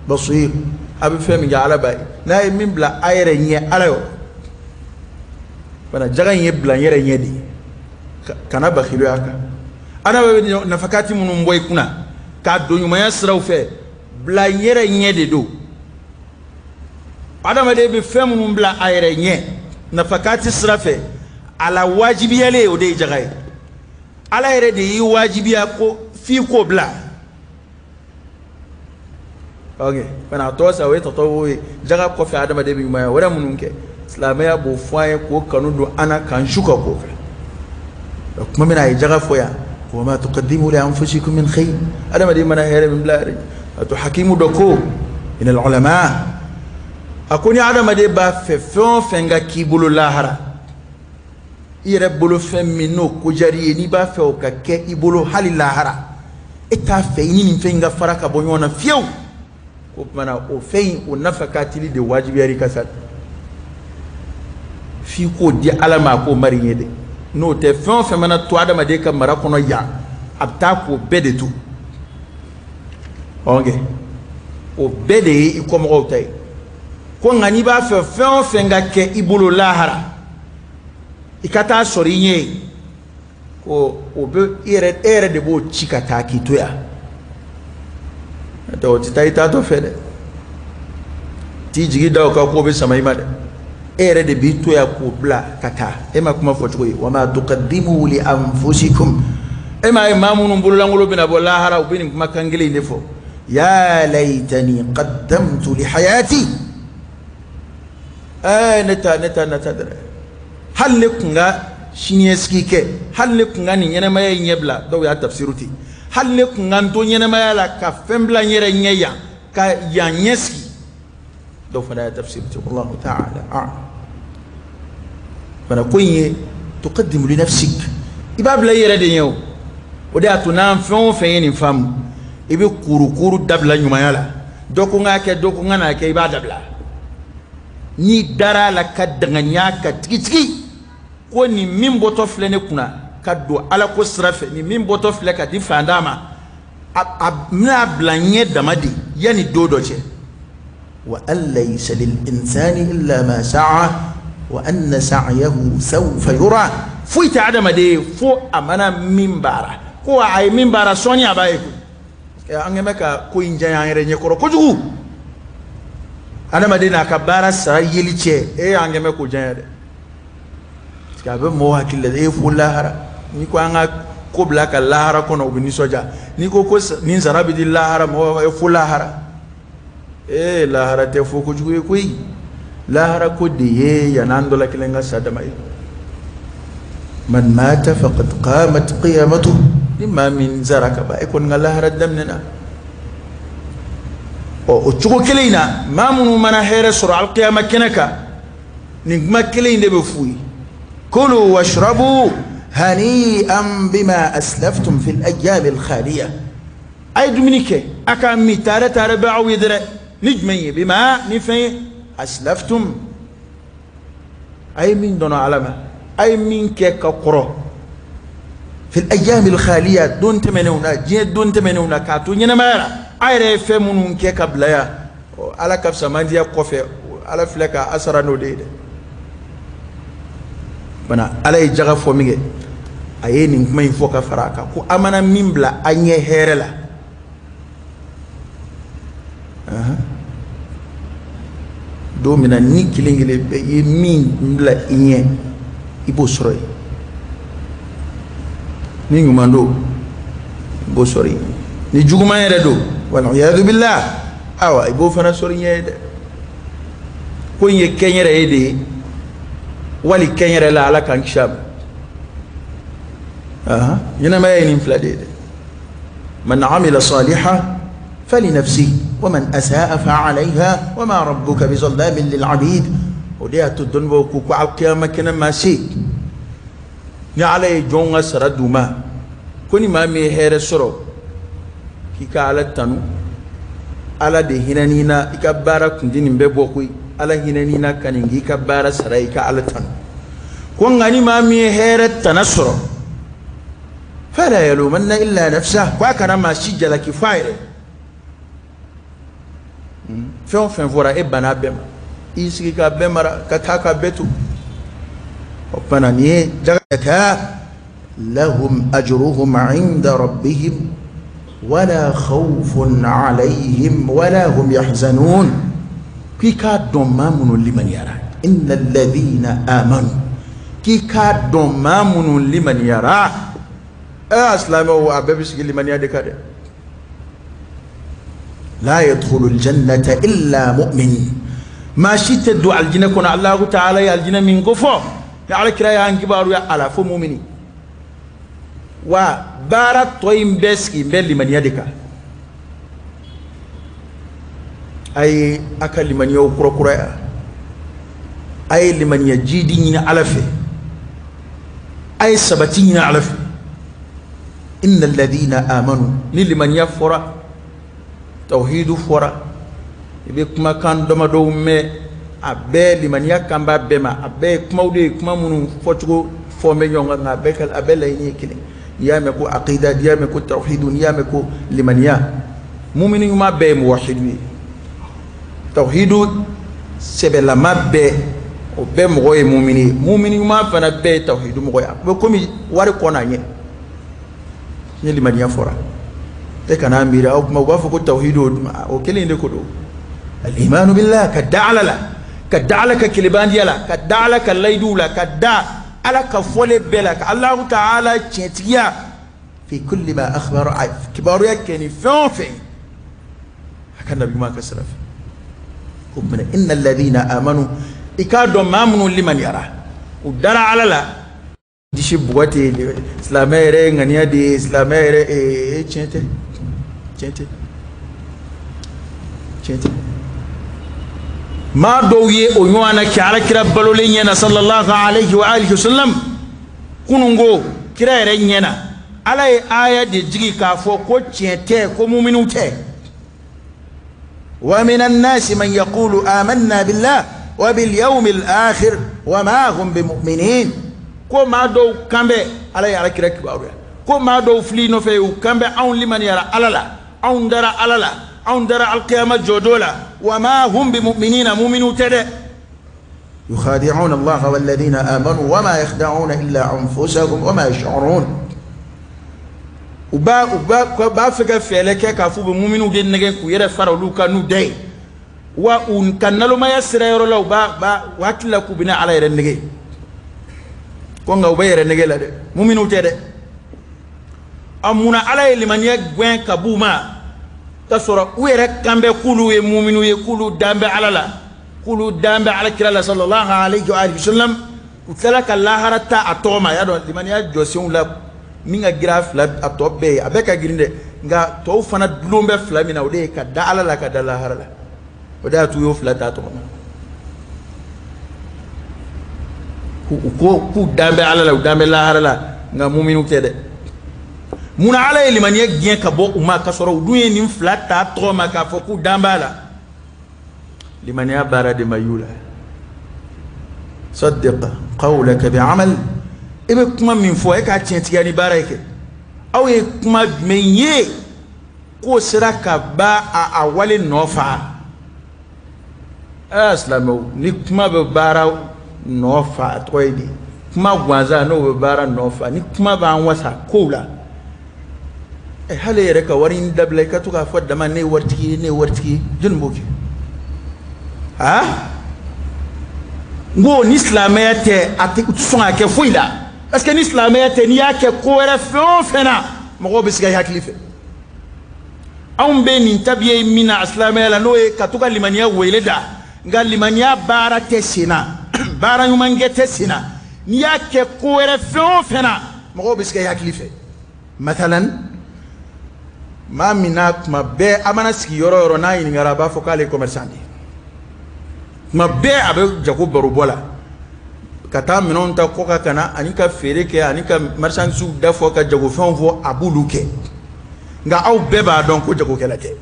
basir, a bɛ fɛn min kɛ Ala b'a ye. N'a ye min bila a yɛrɛ ɲɛ Ala yɔrɔ, bana jaga in ye bila n yɛrɛ ɲɛ de ye, kana bakiluya kan. Ala bɛ nafakati minnu bɔ i kunna k'a don ɲumanya siraw fɛ, bila n yɛrɛ ɲɛ de don. Adamaden bɛ fɛn minnu bila a yɛrɛ ɲɛ nafakati sira fɛ, a la wajibiyalen o de ye jaga ye. Ala yɛrɛ de y'i wajibiya ko f'i k'o bila. Ok, bana a tɔ sa o ye tɔtɔ ye. Jaga kɔfɛ adamaden bɛ ɲumanya wɛrɛ minnu kɛ, silamɛya b'o fɔ an ye k'o kanu don an na, k'an su ka k'o kɛ. Kuma min na a ye jaga fɔ yan, wa ma tuqaddimu li anfusikum min khayr, adamaden mana hɛrɛ min bila yɛrɛ. A to hakimu dɔ ko min al ulama, a ko ni adamaden b'a fɛ fɛn o fɛn ka k'i bolo lahara, i yɛrɛ bolo fɛn min n'o ko diyar'i ye, n'i b'a fɛ o ka kɛ i bolo hali lahara, e t'a fɛ i ni nin fɛn in ka fara ka bɔ ɲɔgɔn na fiyewu, o tuma na o fɛn in o nafa ka teli de wajibiyar'i ka sa. F'i k'o di Ala ma a k'o mari ɲɛ dɛ. N'o tɛ fɛn o fɛn mana to adamaden ka mara kɔnɔ yan, a bɛ taa k'o bɛɛ de to. Ɔnkɛ o bɛɛ de ye i kɔmɔgɔw ta ye. Ko nka n'i b'a fɛ fɛn o fɛn ka kɛ i bolo lahara, i ka taa sɔrɔ i ɲɛ ye, ko o bɛ i yɛrɛ, e yɛrɛ de b'o ci ka taa k'i to yan. N'o tɛ o tɛ taa i taatɔ fɛ dɛ. T'i jigi da o kan k'o bɛ sama i ma dɛ. E yɛrɛ de b'i to yan k'o bila ka taa. E ma kuma fɔ cogo ye. Wa ma tuqaddimu li anfusikum. E m'a ye maa minnu bololankolon bɛna bɔ lahara, u bɛ nin kumakan kelen in de fɔ. Ya laytani qaddamtu li hayati. Ne ta ne ta nata dɛ. Hali ne kun ka siniɲɛsigi kɛ, hali ne kun ka nin ɲɛnamaya in ɲɛbila, dɔw y'a tafsiru ten. Hali ne kun ka n to ɲɛnamaya la ka fɛn bila n yɛrɛ ɲɛ yan, ka yan ɲɛsigi. Dɔw fana y'a tafsiru ten. Wallahu ta'ala a'lam. Fana ko in ye tuqaddimu li nafsik, i b'a bila i yɛrɛ de ɲɛ o. O de y'a to n'an fɛn o fɛn ye nin faamu, i bɛ kurukuru dabila ɲumanya la. Dɔ ko n k'a kɛ, dɔ ko n ka n'a kɛ, i b'a dabila. N'i dara a la ka danganiya ka tigitigi ko nin min bɔtɔ filɛ ne kunna ka don Ala ko sira fɛ, nin min bɔtɔ filɛ ka di fantan ma, a bɛna bila ɲɛ dama de yanni don dɔ cɛ. Wa an laysa lil insani illa ma sa'a wa anna sa'yahu sawfa yura. Foyi tɛ adamaden ye fo a mana min baara, ko a ye min baara sɔɔni a b'a ye koyi. Parce que an kɛn bɛ ka ko in janya an yɛrɛ ɲɛkɔrɔ kojugu. Adamaden n'a ka baara sara yeli cɛ, e an kɛn bɛ k'o janya dɛ. Parce que a bɛ mɔgɔw hakili la, e fo lahara. N'i ko an ka ko bila ka lahara kɔnɔ, u bɛ nisɔndiya. N'i ko ko nin sara bɛ di lahara, mɔgɔw b'a fɔ e fo lahara. Ee lahara tɛ fo kojugu ye koyi. Lahara ko de ye yan'an dɔ la kelen ka sa dama ye. Man mata faqad qamat qiyamatuh. Ni maa min sara ka ban, e kɔni ka lahara daminɛna. Ɔ o cogo kelen in na, maa minnu mana hɛrɛ sɔrɔ alikiyama kɛnɛ kan, nin kuma kelen in de bɛ f'u ye. Kulu washrabu hani'an bima aslaftum fil ayyami al-khaliya. A ye dumuni kɛ, a k'a min, taare taare bɛ aw ye dɛrɛ. Ni jumɛn ye? Bima, ni fɛn ye, aslaftum, a ye min dɔnɔ Ala ma, a ye min kɛ ka kɔrɔ. Fil ayyami al-khaliya, don tɛmɛnenw na, diɲɛ don tɛmɛnenw na, k'a to ɲɛnamaya la, a yɛrɛ ye fɛn minnu kɛ ka bila yan, Ala ka fisamandiya kɔfɛ, Ala filɛ ka asara n'o de ye dɛ. Bana Ala ye jaga fɔ min kɛ, a ye nin kuma in fɔ ka fara a kan, ko a mana min bila a ɲɛ hɛrɛ la. Don min na ni kelen kelen bɛɛ ye min bila i ɲɛ, i b'o sɔrɔ yen. Ni ɲuman don, i b'o sɔrɔ yen. Ni juguman yɛrɛ don, waliyadu billah, awa i b'o fana sɔrɔ i ɲɛ ye dɛ. Ko in ye kɛnyɛrɛ ye de ye, wali kɛnyɛrɛ la Ala k'an kisi a ma. Ɲɛnamaya ye nin fila de ye dɛ. Man amila salihan falinafsihi wa man asa'a fa alayha wa ma rabbuka bizallamin lil abid. O de y'a to dɔnnibaaw ko ko alkiyama kɛnɛ ma se, ni Ala ye jɔnw ka sara d'u ma, ko ni maa min ye hɛrɛ sɔrɔ, k'i ka Ala tanu, Ala de hinɛ na, i ka baara kun tɛ nin bɛɛ bɔ koyi, Ala hinɛ na ka nin k'i ka baara sara, i ka Ala tanu. Ko nka ni maa min ye hɛrɛ tana sɔrɔ, fala yalumanna illa nafsah, ko a kana maa si jalaki f'a yɛrɛ. Fɛn o fɛn fɔra, e banna a bɛɛ ma, i y'i sigi k'a bɛɛ mara ka taa k'a bɛɛ to. O fana nin ye jaga ka lahum ajruhum inda rabbihim wala khawfun alayhim wala hum yahzanun. K'i k'a dɔn maa minnu limaniyara, inna alladhina amanu, k'i k'a dɔn maa minnu limaniyara. Silamɛw, a bɛɛ bɛ sigi limaniya de kan dɛ. La yadkhulu aljannata illa mu'min. Maa si tɛ don aljinɛ kɔnɔ, Allahu ta'ala ye aljinɛ min ko fɔ, ni Ala kira y'an kibaruya a la, fo mumini. Wa baara tɔ in bɛɛ sigi bɛ limaniya de kan. A ye a ka limaniyaw kurakuraya, a ye limaniya jidi ɲini Ala fɛ, a ye sabati ɲini Ala fɛ. Inna alladhina amanu, ni limaniya fɔra, tawhidu fɔra, i bɛ kumakan damadɔw mɛn A bɛɛ limaniya kan b'a bɛɛ ma, a bɛɛ ye kumaw de ye, kuma minnu fɔcogo fɔ bɛ ɲɔgɔn kan, nka a bɛɛ laɲini ye kelen. N'i y'a mɛn ko aqida, n'i y'a mɛn ko tawhidu, n'i y'a mɛn ko limaniya, mumini ɲuman bɛɛ ye muwahidu ye. Tawhidu sɛbɛlama bɛɛ, o bɛɛ mɔgɔ ye mumini ye. Mumini ɲuman fana bɛɛ ye tawhidu mɔgɔ ye. A bɛ komi wari kɔ n'a ɲɛ. Ni limaniya fɔra, e kana miiri aw kuma u b'a fɔ ko tawhidu, o kelen de ko don. Al-imanu billah, ka da Ala la, ka da Ala ka kelebandiya la, ka da Ala ka layiduw la, ka da Ala ka fɔlen bɛɛ la, ka Alahu taala tiɲɛtigiya fi kulli ma akhbara, kibaruya kɛ ni fɛn o fɛn a ka nabi ɲuman ka sira fɛ. Ko minɛ inna alladhina amanu, i k'a dɔn maa minnu limaniyara, u dara Ala la. Disi bugɔ tɛ silamɛ yɛrɛ ŋaniya de ye, silamɛ yɛrɛ tiɲɛ tɛ, tiɲɛ tɛ, tiɲɛ tɛ. Maa dɔw ye o ɲɔgɔn na kɛ alakira balolen ɲɛna sallallahu alayhi wa alihi wa sallam. Kununko kira yɛrɛ ɲɛna, Ala ye aya de jigi k'a fɔ ko tiɲɛ tɛ, ko muminiw tɛ. Wa minan nasi man yaqulu amanna billah wa bil yawmil akhir wa ma hum bimuminin. Ko maa dɔw kan bɛ Ala ye alakira kibaruya, ko maa dɔw fili nɔfɛ u kan bɛ anw limaniyara Ala la, anw dara Ala la, anw dara alqiyama jɔdon la, wa ma hum bimuminina, muminu tɛ dɛ. Yukhadi'una Allaha walladhina amanu wa ma yakhda'una illa anfusahum wa ma yash'urun. U b'a fɛ ka fɛɛrɛ kɛ k'a fɔ u bɛ muminu de nɛgɛ k'u yɛrɛ fara olu kan n'u da ye, wa u ka nalomaya sira yɔrɔ la, u b'a u hakili la k'u bɛna Ala yɛrɛ nɛgɛ, ko nka u bɛ yɛrɛ nɛgɛ la dɛ, muminu tɛ dɛ. A munna Ala ye limaniya gɛn ka b'u ma, k'a sɔrɔ u yɛrɛ kan bɛ k'olu ye muminu ye, k'olu dan bɛ Ala la, k'olu dan bɛ Ala kira la sallallahu alayhi wa sallam, u tilala ka lahara ta a tɔgɔ ma. Y'a dɔn limaniya jɔsenw la min ka girin a fila a tɔ bɛɛ ye, a bɛɛ ka girin dɛ, nka tɔw fana dulon bɛ fila min na, o de ye ka da Ala la, ka da lahara la. O de y'a to u y'o fila ta a tɔgɔ ma. U ko k'u dan bɛ Ala la, u dan bɛ lahara la, nka muminu tɛ dɛ. Munna Ala ye limaniya gɛn ka bɔ u ma, k'a sɔrɔ u dun ye nin fila ta tɔgɔ ma k'a fɔ k'u dan b'a la? Limaniya baara de ma y'u la. Saddiq qawlaka bi'amal, i bɛ kuma min fɔ e k'a tiɲɛtigiya ni baara ye kɛ. Aw ye kuma jumɛn ye k'o sera ka ba a wale nɔfa? Silamɛw, ni kuma bɛ baara nɔfa, a tɔgɔ ye di? Kuma gansan n'o bɛ baara nɔfa, ni kuma b'an wasa kow la. Hali yɛrɛ ka wari in dabila, i ka to k'a fɔ dama ne ye waritigi ye, ne ye waritigi ye, jɔnni b'o kɛ? Aa, n ko ni silamɛya tɛ, a tɛ sɔn ka kɛ foyi la, parce que ni silamɛya tɛ, n'i y'a kɛ ko wɛrɛ fɛn o fɛn na, mɔgɔw bɛ siga i hakili fɛ. Anw bɛ nin tabiya min na silamɛya la, n'o ye ka to ka limaniya wele da, nka limaniya baara tɛ sen na, baara ɲumankɛ tɛ sen na. N'i y'a kɛ ko wɛrɛ fɛn o fɛn na, mɔgɔw bɛ siga i hakili fɛ. Matalan, maa min n'a kuma bɛɛ a mana sigi yɔrɔ o yɔrɔ n'a ɲininkara, a b'a fɔ k'ale ye commerçant de ye. Kuma bɛɛ a bɛ jago baro bɔ la, ka taa minɛnw ta kɔ kan ka na, ani ka feere kɛ, ani ka marchandise da fɔ, ka jagofɛnw fɔ, a b'olu kɛ. Nka aw bɛɛ b'a dɔn ko jagokɛla tɛ.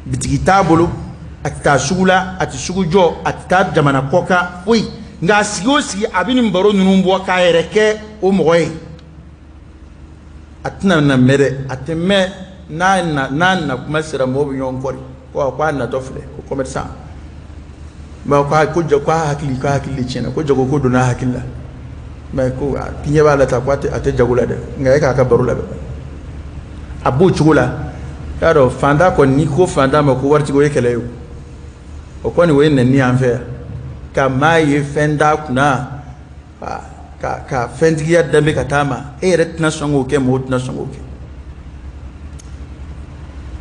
Bitigi t'a bolo, a tɛ taa sugu la, a tɛ sugu jɔ, a tɛ taa jamana kɔ kan, foyi. Nka a sigi o sigi, a bɛ nin baro ninnu bɔ k'a yɛrɛ kɛ o mɔgɔ ye. A tɛna na mɛn dɛ, a tɛ mɛn. N'a na kuma sera, mɔgɔw bɛ ɲɔgɔn kɔri ko a natɔ filɛ, ko commerçant. Mais ko ko hakili ko hakili tiɲɛna, ko jago ko donna hakili la, mais ko ɲɛ b'a la tan, ko a tɛ jago la dɛ, nka e k'a ka baro labɛn. A b'o cogo la. Y'a dɔn fantan kɔni, n'i ko fantan ma ko waritigi, o ye kɛlɛ ye, o kɔni o ye nɛni y'an fɛ yan. Ka maa ye fɛn d'a kunna, ka fɛntigiya danbe ka taa ma, e yɛrɛ tɛna sɔn k'o kɛ, mɔgɔw tɛna sɔn k'o kɛ.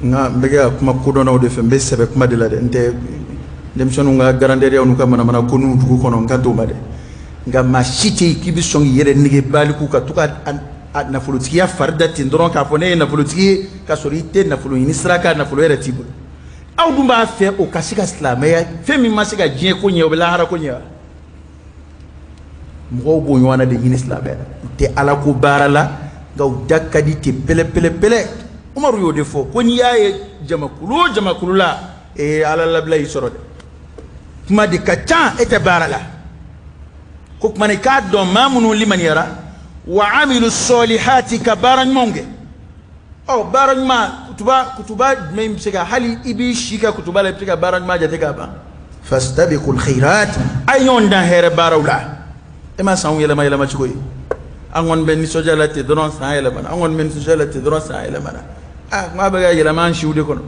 Nka n bɛ kɛ ka kuma kodɔnnaw de fɛ, n bɛ sɛbɛ kuma de la dɛ, n tɛ denmisɛnninw ka garandɛriyaw n'u ka manamana ko n'u dugu kɔnɔ, n ka t'o ma dɛ. Nka maa si tɛ yen k'i bɛ sɔn k'i yɛrɛ nege baliku ka to ka a nafolotigiya fari da ten dɔrɔn k'a fɔ ne ye nafolotigi ye, k'a sɔrɔ i tɛ nafolo ɲini sira kan, nafolo yɛrɛ t'i bolo. Aw dun b'a fɛ o ka se ka silamɛya, fɛn min ma se ka diɲɛ ko ɲɛ, o bɛ lahara ko ɲɛ wa? Mɔgɔw b'o ɲɔgɔn na de ɲini silamɛya la. U tɛ Ala ko baara la, nka u da ka di ten pɛlɛ pɛlɛ pɛlɛ. Umaru y'o de fɔ ko n'i y'a ye jamakulu o jamakulu la, ee Ala labila y'i sɔrɔ dɛ. Kuma de ka ca, e tɛ baara la. Ko kuma na, i k'a dɔn maa minnu limaniyara, wa amilu solihati, ka baara ɲumanw kɛ. Ɔ, baara ɲuman, kutuba jumɛn bɛ se ka, hali i b'i si kɛ kutuba la, i bɛ se ka baara ɲuman jate k'a ban. Fastabiqul khairat, a ye ɲɔgɔn dan hɛrɛ baaraw la. E ma sanw yɛlɛma yɛlɛma cogo ye. An kɔni bɛ nisɔndiya la ten dɔrɔn, san yɛlɛmana. An kɔni bɛ nisɔndiya la ten dɔrɔn, san yɛlɛmana. Aa, n k'a bɛ ka yɛlɛma an siw de kɔnɔ.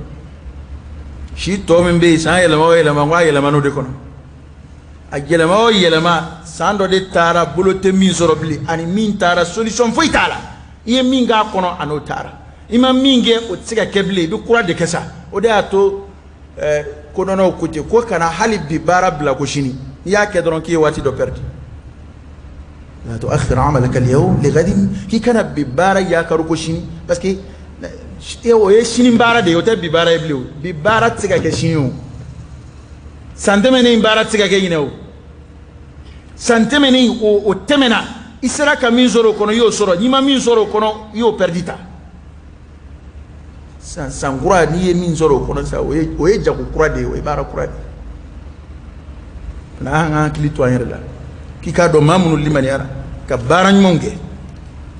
Si tɔ min bɛ yen, san yɛlɛma o yɛlɛma, n k'a yɛlɛma n'o de kɔnɔ. A yɛlɛma o yɛlɛma, san dɔ de taara, bolo tɛ min sɔrɔ bilen, ani min taara, solution foyi t'a la. I ye min k'a kɔnɔ, a n'o taara. I ma min kɛ, o tɛ se ka kɛ bilen, i bɛ kura de kɛ sa. O de y'a to kodɔnnaw ko ten ko kana hali bi baara bila ko sini. N'i y'a kɛ dɔrɔn, k'i ye waati dɔ perdre. La tuakhir amalaka al-yawm li ghadin, k'i kana bi baara yakaru ko sini, parce que o ye sini baara de ye, o tɛ bi baara ye bilen. O bi baara tɛ se ka kɛ sini o. San tɛmɛnen baara tɛ se ka kɛ ɲinɛ o. San tɛmɛnen o tɛmɛna, i sera ka min sɔrɔ o kɔnɔ, i y'o sɔrɔ. N'i ma min sɔrɔ o kɔnɔ, i y'o perdu ta. San kura, n'i ye min sɔrɔ o kɔnɔ sisan, o ye jago kura de ye, o ye baara kura de ye. N'an ka hakili to an yɛrɛ la, k'i k'a dɔn maa minnu limaniyara ka baara ɲumanw kɛ.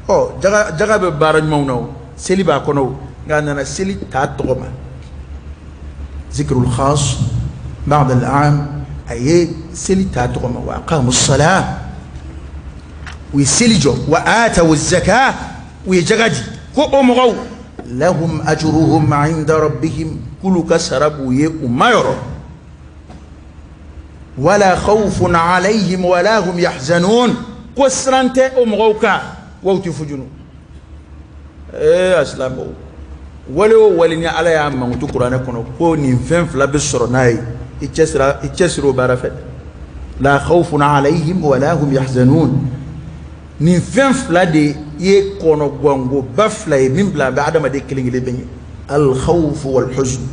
Ɔ, jaga bɛ baara ɲumanw na o, seli b'a kɔnɔ o, nka a nana seli ta tɔgɔ ma. Zikrul khas ba'da al-'am, a ye seli ta tɔgɔ ma. Wa aqamu s-salah, u ye seli jɔ. Wa atawu z-zakah, u ye jaga di. Ko o mɔgɔw, lahum ajruhum 'inda rabbihim, k'olu ka sara b'u ye u ma yɔrɔ. Wala khawfun 'alayhim wala hum yahzanun, ko siran tɛ o mɔgɔw kan, wa u tɛ fujunu. Ee, a silamɛw, wale o wale ni Ala y'a mankutu kuranɛ kɔnɔ ko nin fɛn fila bɛ sɔrɔ n'a ye, i cɛsiri o baara fɛ. La khawfun 'alayhim wala hum yahzanun, nin fɛn fila de ye kɔnɔgankoba fila ye min bila a bɛ adamaden kelen kelen bɛɛ ɲɛ. Al khawf wal huzn,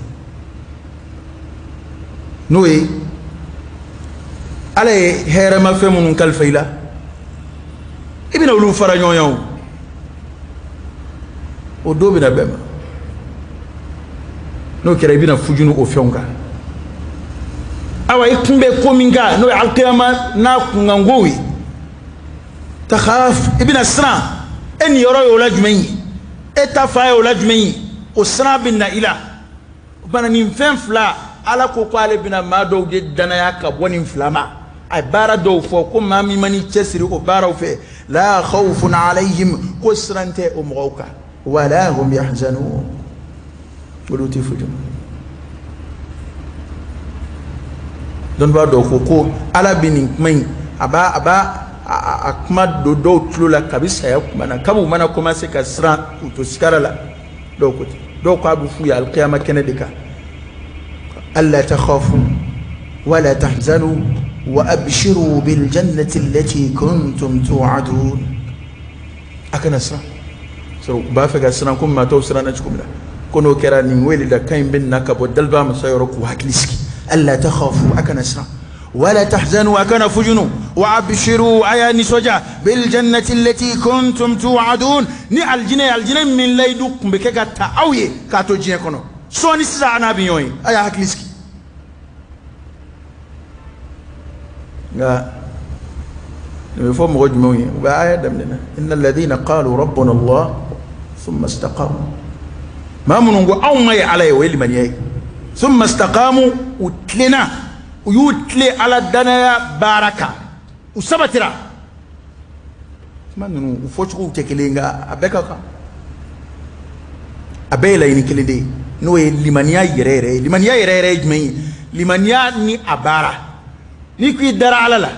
n'o ye Ala ye hɛrɛmafɛn minnu kalifa i la, i bɛna olu fara ɲɔgɔn kan o, o don bɛna bɛn ma. N'o kɛra, i bɛna fujunu o fɛnw kan. Awa, i kun bɛ ko min kan, n'o ye alikiyama n'a kunkankow ye, takhaf, i bɛna siran. E niyɔrɔ ye o la jumɛn ye? E ta fa ye o la jumɛn ye? O siran bɛ na i la. O bana, nin fɛn fila, Ala ko k'ale bɛna maa dɔw de danaya ka bɔ nin fila ma. A ye baara dɔw fɔ ko maa min man'i cɛsiri o baaraw fɛ, la khawfun alayhim, ko siran tɛ o mɔgɔw kan, wala hum yahzanun, olu tɛ fujunu. Dɔnnibaa dɔw ko ko Ala bɛ nin kuma in, a b'a a kuma don dɔw tulo la kabi saya kuma na, kabi u mana commencer ka siran k'u to sigara la. Dɔw ko ten, dɔw ko a bɛ f'u ye alikiyama kɛnɛ de kan. Alla takhafu wala tahzanu wa abshiru bil jannati allati kuntum tu'adun. A kana siran, sɔrɔ u b'a fɛ ka siran komi maa tɔw siranna cogo min na. Ko n'o kɛra, nin wele da kan in bɛ na ka bɔ daliba masa yɔrɔ k'u hakili sigi. Alla takhafu, a kana siran, wala tahzanu, a kana fujunu, wa abshiru, a y'a nisɔndiya, bil jannati allati kuntum tu'adun, ni alijinɛ min layidu tun bɛ kɛ ka ta aw ye k'a to diɲɛ kɔnɔ, sɔɔni sisan a n'a bɛ ɲɔgɔn ye, a y'a hakili sigi. Nka nin bɛ fɔ mɔgɔ jumɛnw ye? U bɛ aya daminɛ na, inna alladhina qalu rabbuna Allah thumma istaqamu. Maa minnu ko anw ma ye Ala ye, o ye limaniya ye. Thumma istaqamu, u tilenna, u y'u tilen Ala danaya baara kan, u sabatira. Kuma ninnu u fɔcogow tɛ kelen ye, nka a bɛɛ ka kan, a bɛɛ ye laɲini kelen de ye, n'o ye limaniya yɛrɛ yɛrɛ ye. Limaniya yɛrɛ yɛrɛ ye jumɛn ye? Limaniya ni a baara. N'i k'i dara Ala la,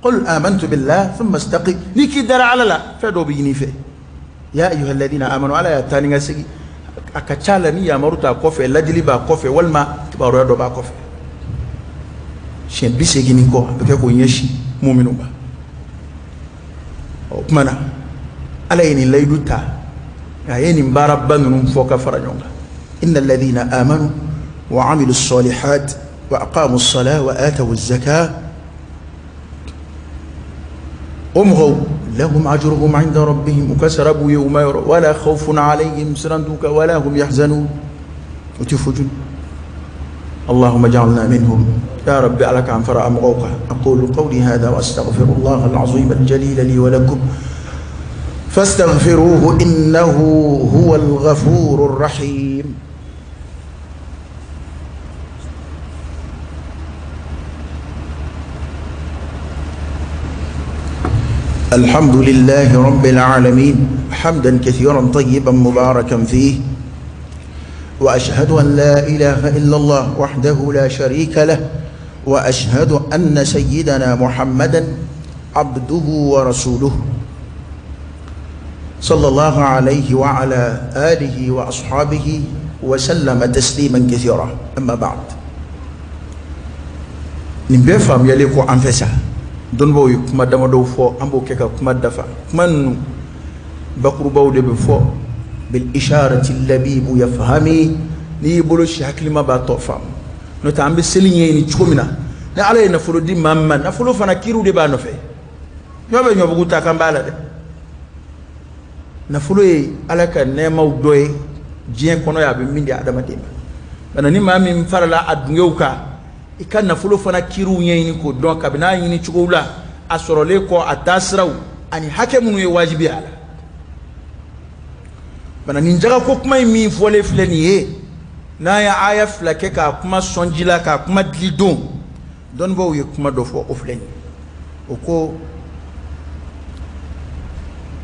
qul amantu billah thumma istaqim, n'i k'i dara Ala la, fɛn dɔw bɛ ɲini i fɛ. Ya ayyuha alladhina amanu, Ala y'a taa ni ka segin, a ka ca la ni yamaru t'a kɔfɛ, ladili b'a kɔfɛ, walima kibaruya dɔ b'a kɔfɛ. Siɲɛ 80 ni kɔ a bɛ kɛ k'o ɲɛsin muminw ma. O tuma na, Ala ye nin layidu ta, a ye nin baaraba ninnu fɔ ka fara ɲɔgɔn kan. Inna alladhina amanu wa amilu salihat wa aqamu s-salah wa atawu z-zakah, o mɔgɔw, lahum ajruhum inda rabbihim, u ka sara b'u ye u ma yɔrɔ, wala khawfun alayhim, siran t'u kan, wala hum yahzanun, u tɛ fujunu. اللهم اجعلنا منهم يا رب. على كان فرع مغوقة. أقول قولي هذا وأستغفر الله العظيم الجليل لي ولكم فاستغفروه إنه هو الغفور الرحيم. الحمد لله رب العالمين حمدا كثيرا طيبا مباركا فيه، وأشهد أن لا إله إلا الله وحده لا شريك له، وأشهد أن سيدنا محمدا عبده ورسوله صلى الله عليه وعلى آله وأصحابه وسلم تسليما كثيرا. أما بعد، nin bɛɛ faamuyalen ko an fɛ sa, dɔnnibaaw ye kuma damadɔw fɔ, an b'o kɛ ka kuma dafa. Kuma ninnu bakurubaw de bɛ fɔ. Bil isharati labibu yafhami, n'i y'i bolo si hakilima b'a tɔ faamu. N'o tɛ an bɛ seli ɲɛɲini cogo min na, ni Ala ye nafolo di maa min ma, nafolo fana kiiriw de b'a nɔfɛ. Ɲɔ bɛ ɲɔbugu ta kan b'a la dɛ. Nafolo ye Ala ka nɛɛmaw dɔ ye diɲɛ kɔnɔ, a bɛ min di adamaden ma. Bana ni maa min farala a dungew kan, i ka nafolo fana kiiriw ɲɛɲini k'o dɔn, kabini a ɲini cogow la, a sɔrɔlen kɔ, a taasiraw ani hakɛ minnu ye wajibi a la. Bana nin jagako kuma in min fɔlen filɛ nin ye, n'an ye aya fila kɛ k'a kuma sɔnji la, k'a kuma dili don, dɔnnibaaw ye kuma dɔ fɔ, o filɛ nin ye. O ko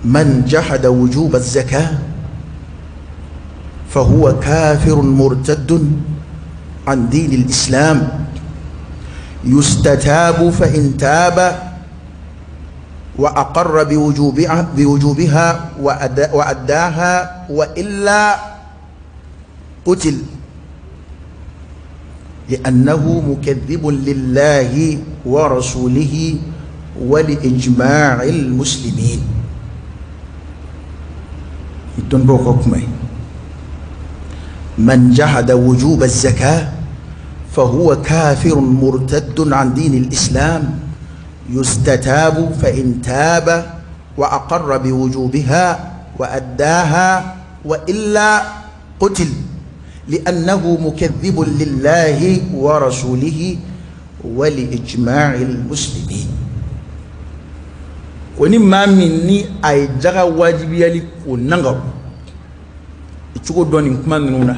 man jahada wujuba zaka fahuwa kafirun murtaddun an dini al-islam yustatabu fa in taba wa aqarra biwujubiha wa addaha wa illa qutil li'annahu mukadhibun lillahi wa rasulihi wa liijma'il muslimin. Man jahada wujuba az-zakah fahuwa kafirun murtaddun an dini al-islam yustatabu fa in taba wa aqarra biwujubiha wa addaha wa illa qutil li'annahu mukadhibun lillahi wa rasulihi wa liijma'il muslimin. Ko ni maa min ni a ye jaga wajibiyali k'o nangaru i cogo dɔn nin kuma ninnu na,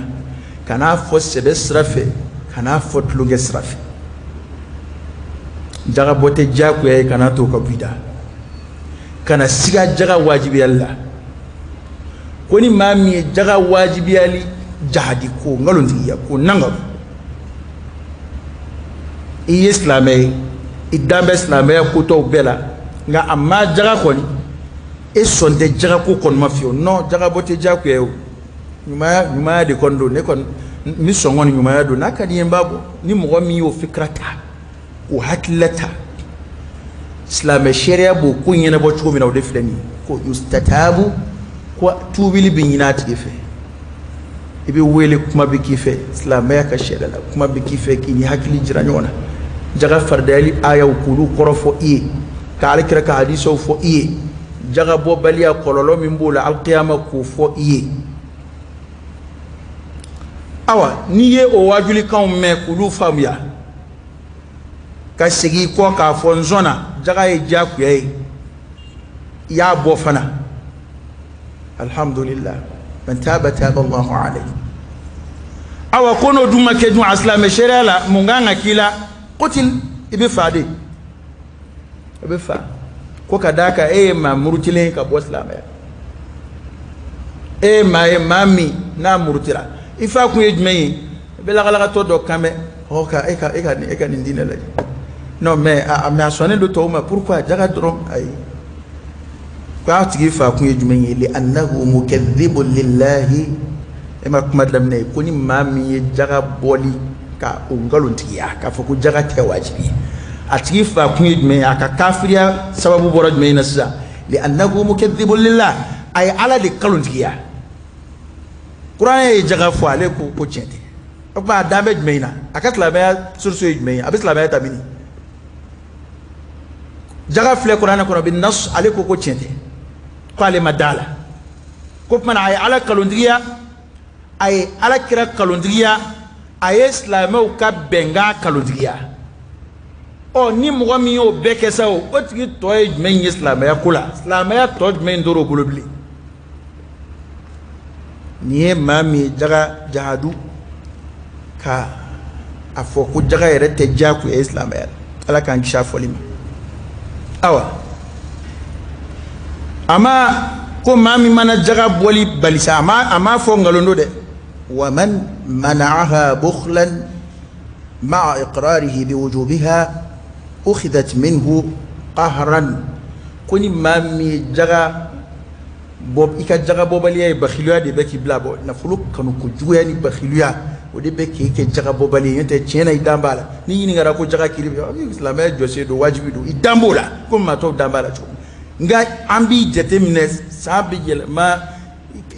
kan'a fɔ sɛbɛ sira fɛ, kan'a fɔ tulonkɛ sira fɛ. Jagabɔ tɛ diyagoya ye, kana t'o ka bɔ i da, kana siga jaga wajibiyali la. Ko ni maa min ye jaga wajibiyali jahadi ko nkalontigiya ko nangaru, i ye silamɛ ye, i dan bɛ silamɛya kotɔw bɛɛ la, nka a ma jaga kɔni, e sɔn tɛ jaga ko kɔni ma fiyewu. Non, jagabɔ tɛ diyagoya ye o, ɲumanya de kɔni don. Ne kɔni n bɛ sɔn kɔni ɲumanya don, n'a ka di n ye n b'a bɔ. Ni mɔgɔ min y'o fikira ta, k'o hakilila ta, silamɛ sariya b'o ko ɲɛnabɔ cogo min na, o de filɛ nin ye. Ko yustatabu, ko tuubili bɛ ɲini a tigi fɛ. I bɛ wele, kuma bɛ k'i fɛ silamɛya ka sariya la, kuma bɛ k'i fɛ k'i ni hakili jira ɲɔgɔn na. Jaga faridayali ayaw k'olu kɔrɔ fɔ i ye, ka Alakira ka hadisaw fɔ i ye, jagabɔbaliya kɔlɔlɔ min b'o la alikiyama k'o fɔ i ye. Awa n'i ye o waajulikanw mɛn k'olu faamuya, ka segin i kɔ k'a fɔ n sɔnna jaga ye diyagoya ye, i y'a bɔ fana, alhamdulillah, man taaba taaba Allahu alayhi. Awa ko n'o dun ma kɛ dun a silamɛ sariya la, mun kan ka k'i la? Qutil, i bɛ fa de, i bɛ fa. Ko ka d'a kan e ye maa murutilen ka bɔ silamɛya, e ye maa ye maa min n'a murutira, i fa kun ye jumɛn ye? I bɛ lagalagatɔ dɔ kan mɛn, ɔ ka e ka nin diinɛ lajɛ. Non mais a sɔnnen don tɔw ma, pourquoi jaga dɔrɔn? Ayi, k'a tigi fa kun ye jumɛn ye? Li annahu mukadhibun lillahi. E ma kuma daminɛ ye ko ni maa min ye jaga bɔli ka o nkalontigiya, k'a fɔ ko jaga tɛ wajibi ye, a tigi fa kun ye jumɛn ye? A ka kafiriya sababu bɔra jumɛn na sisan? Li annahu mukadhibun lillah, a ye Ala de nkalontigiya. Kuranɛ ye jaga fɔ, ale ko ko tiɲɛ tɛ. O tuma a dan bɛ jumɛn na? A ka silamɛya source ye jumɛn ye? A bɛ silamɛya ta mini? Jaga filɛ kuranɛ kɔnɔ bi nas, ale ko ko tiɲɛ tɛ, ko ale ma da la. Ko tuma na a ye Ala nkalontigiya, a ye Ala kira nkalontigiya, A ye silamɛw ka bɛnkan kalotigiya. Ɔ, ni mɔgɔ min y'o bɛɛ kɛ sa, o tigi tɔ ye jumɛn ye silamɛya ko la? Silamɛya tɔ jumɛn tor'o bolo bilen? Nin ye maa min ye jaga jahadu, ka a fɔ ko jaga yɛrɛ tɛ diyagoya ye silamɛya la. Ala k'an kisi a fɔli ma. Awa, a ma ko maa min mana jaga bɔli bali sa, a ma fɔ nkalon don dɛ. Wa man mana'aha bukhlan ma'a iqrarihi biwujubiha ukhidat minhu qahran. Ko ni maa min ye jaga bɔ, i ka jaga bɔbaliya ye bakhiluya de bɛ k'i bila bɔ nafolo kanu kojuguya ni bakhiluya, o de bɛ k'e kɛ jaga bɔbali ye. N'o tɛ, tiɲɛ na, i dan b'a la. N'i ɲininkara ko jaga kiri bɛ silamɛya jɔsen don, wajibi don, i dan b'o la, komi maa tɔw dan b'a la cogo min. Nka an b'i jate minɛ, san bɛ yɛlɛma,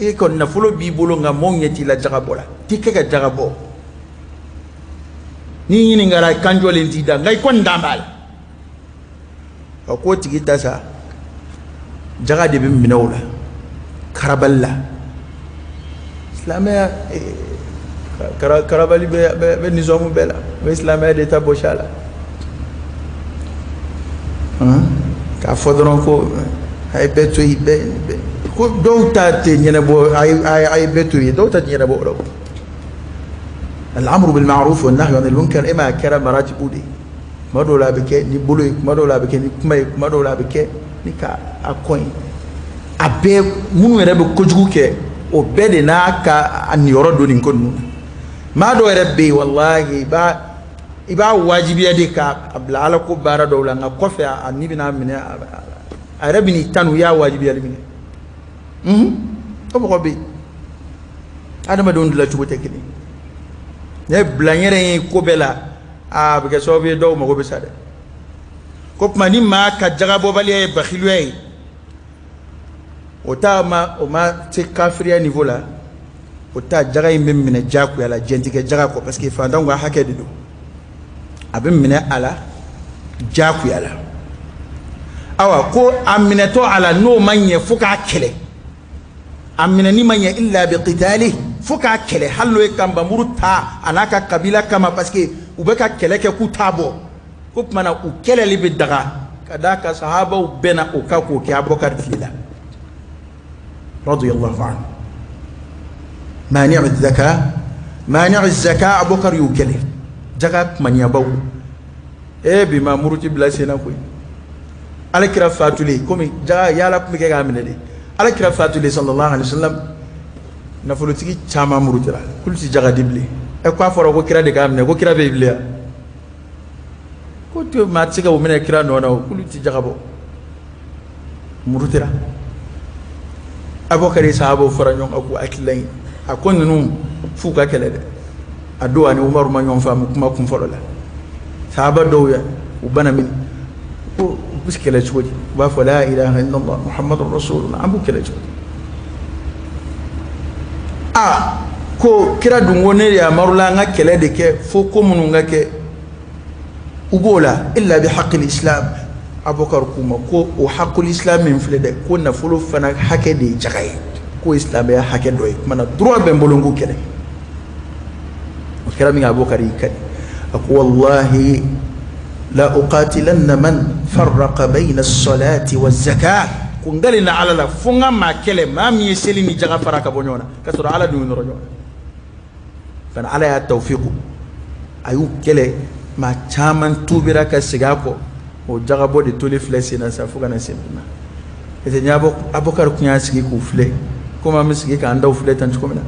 e kɔni nafolo b'i bolo, nka mɔɔw ɲɛ t'i la jaga bɔ la, t'i kɛ ka jaga bɔ. N'i ɲininkara, kan jɔlen t'i da, nka i kɔni dan b'a la. Ɔ, k'o tigi ta sa, jaga de bɛ minɛ o la karabali la. Silamɛya karabali bɛ nizɔmu bɛɛ la, o ye silamɛya de ta bɔsi a la k'a fɔ dɔrɔn ko a ye bɛɛ to yen, bɛɛ ko dɔw ta tɛ ɲɛnabɔ, a ye bɛɛ to yen, dɔw ta tɛ ɲɛnabɔ o la. Al-amru bil ma'ruf wa nahyu anil munkar, e ma kɛra maratibu de ye. Kuma dɔw la a bɛ kɛ ni bolo ye, kuma dɔw la a bɛ kɛ ni kuma ye, kuma dɔw la a bɛ kɛ ni ka a kɔn ye. A bɛɛ, minnu yɛrɛ bɛ kojugu kɛ, o bɛɛ de n'a ka a niyɔrɔ don nin ko ninnu na. Maa dɔw yɛrɛ bɛ yen, walahi, i b'a wajibiya de k'a bila Ala ko baara dɔw la, nka kɔfɛ a ni bɛna minɛ, a yɛrɛ bɛ n'i tanu i y'a wajibiyali minɛ. O mɔgɔ bɛ yen. Adamadenw dilancogo tɛ kelen. Ne bila n yɛrɛ ye ko bɛɛ la, a bɛ kɛ sababu ye dɔw mago bɛ sa dɛ. Ko tuma ni maa ka jagabɔbaliya ye bakiluya ye, o ta ma, o ma se kafiriya niveau la, o ta jaga in bɛ minɛ diyagoya la, diɲɛ tɛ kɛ jaga kɔ, parce que fantanw ka hakɛ de don, a bɛ minɛ a la diyagoya la. Awa, ko a minɛtɔ a la, n'o ma ɲɛ fo k'a kɛlɛ, a minɛni ma ɲɛ illa bi qitali, fo k'a kɛlɛ, hali n'o ye kanbamuru ta a n'a ka kabila kama, parce que u bɛ ka kɛlɛ kɛ k'u t'a bɔ. Ko tuma na u kɛlɛli bɛ daga, ka d'a kan sahabaw bɛnna o kan k'o kɛ Abubakar tile la, radiyallahu anhu. Mani' zaka, mani' zaka, Abubakar y'u kɛlɛ jaga kumaniyabaw. E bi ma muruti bila sen na koyi. Ala kira fatulen, komi jaga yala tun bɛ kɛ k'a minɛ de, Ala kira fatulen sallallahu alaihi wasallam, nafolotigi caman murutira k'olu ti jaga di bilen. Ɛ, k'a fɔra ko kira de k'a minɛ, ko kira bɛ yen bilen wa? Ko to maa tɛ se ka o minɛ kira nɔ na o, k'olu ti jaga bɔ, murutira. Abubakar ye sahabaw fara ɲɔgɔn kan k'u hakilila ɲini. A ko ninnu f'u ka kɛlɛ dɛ. A don, ani Umaru ma ɲɔgɔn faamu kuma kun fɔlɔ la. Sahaba dɔw ya u bana mini ko u bɛ kɛlɛ cogo di? U b'a fɔ la ilaha illallah muhammadu rasulullah, an b'u kɛlɛ cogo di? A ko kira dun ko ne de yamarula an ka kɛlɛ de kɛ fo ko minnu ka kɛ u b'o la illa bi haqqil islam. Abubakar k'u ma ko o haqqul islam min filɛ dɛ, ko nafolo fana hakɛ de ye jaga ye, k'o ye silamɛya hakɛ dɔ ye. Kumana droit bɛ n bolo n k'u kɛlɛ. O kɛra min kɛ, Abubakar y'i kali, a ko wallahi la uqatilanna man farraqa bayna as-salati waz-zakah. Ko n na Ala la, fo n ka maa kɛlɛ, maa min ye seli ni jaga fara ka bɔ ɲɔgɔn na, ka sɔrɔ Ala dun y'u nɔrɔ ɲɔgɔn na fana. Ala y'a tawfiku, a y'u kɛlɛ, maa caman tubira ka segin a kɔ. O jagabɔ de toli filɛ sen na sa fo ka na se bi ma. Parce que ni Abubakar tun y'a sigi k'u filɛ komi an bɛ sigi k'an daw filɛ tan cogo min na,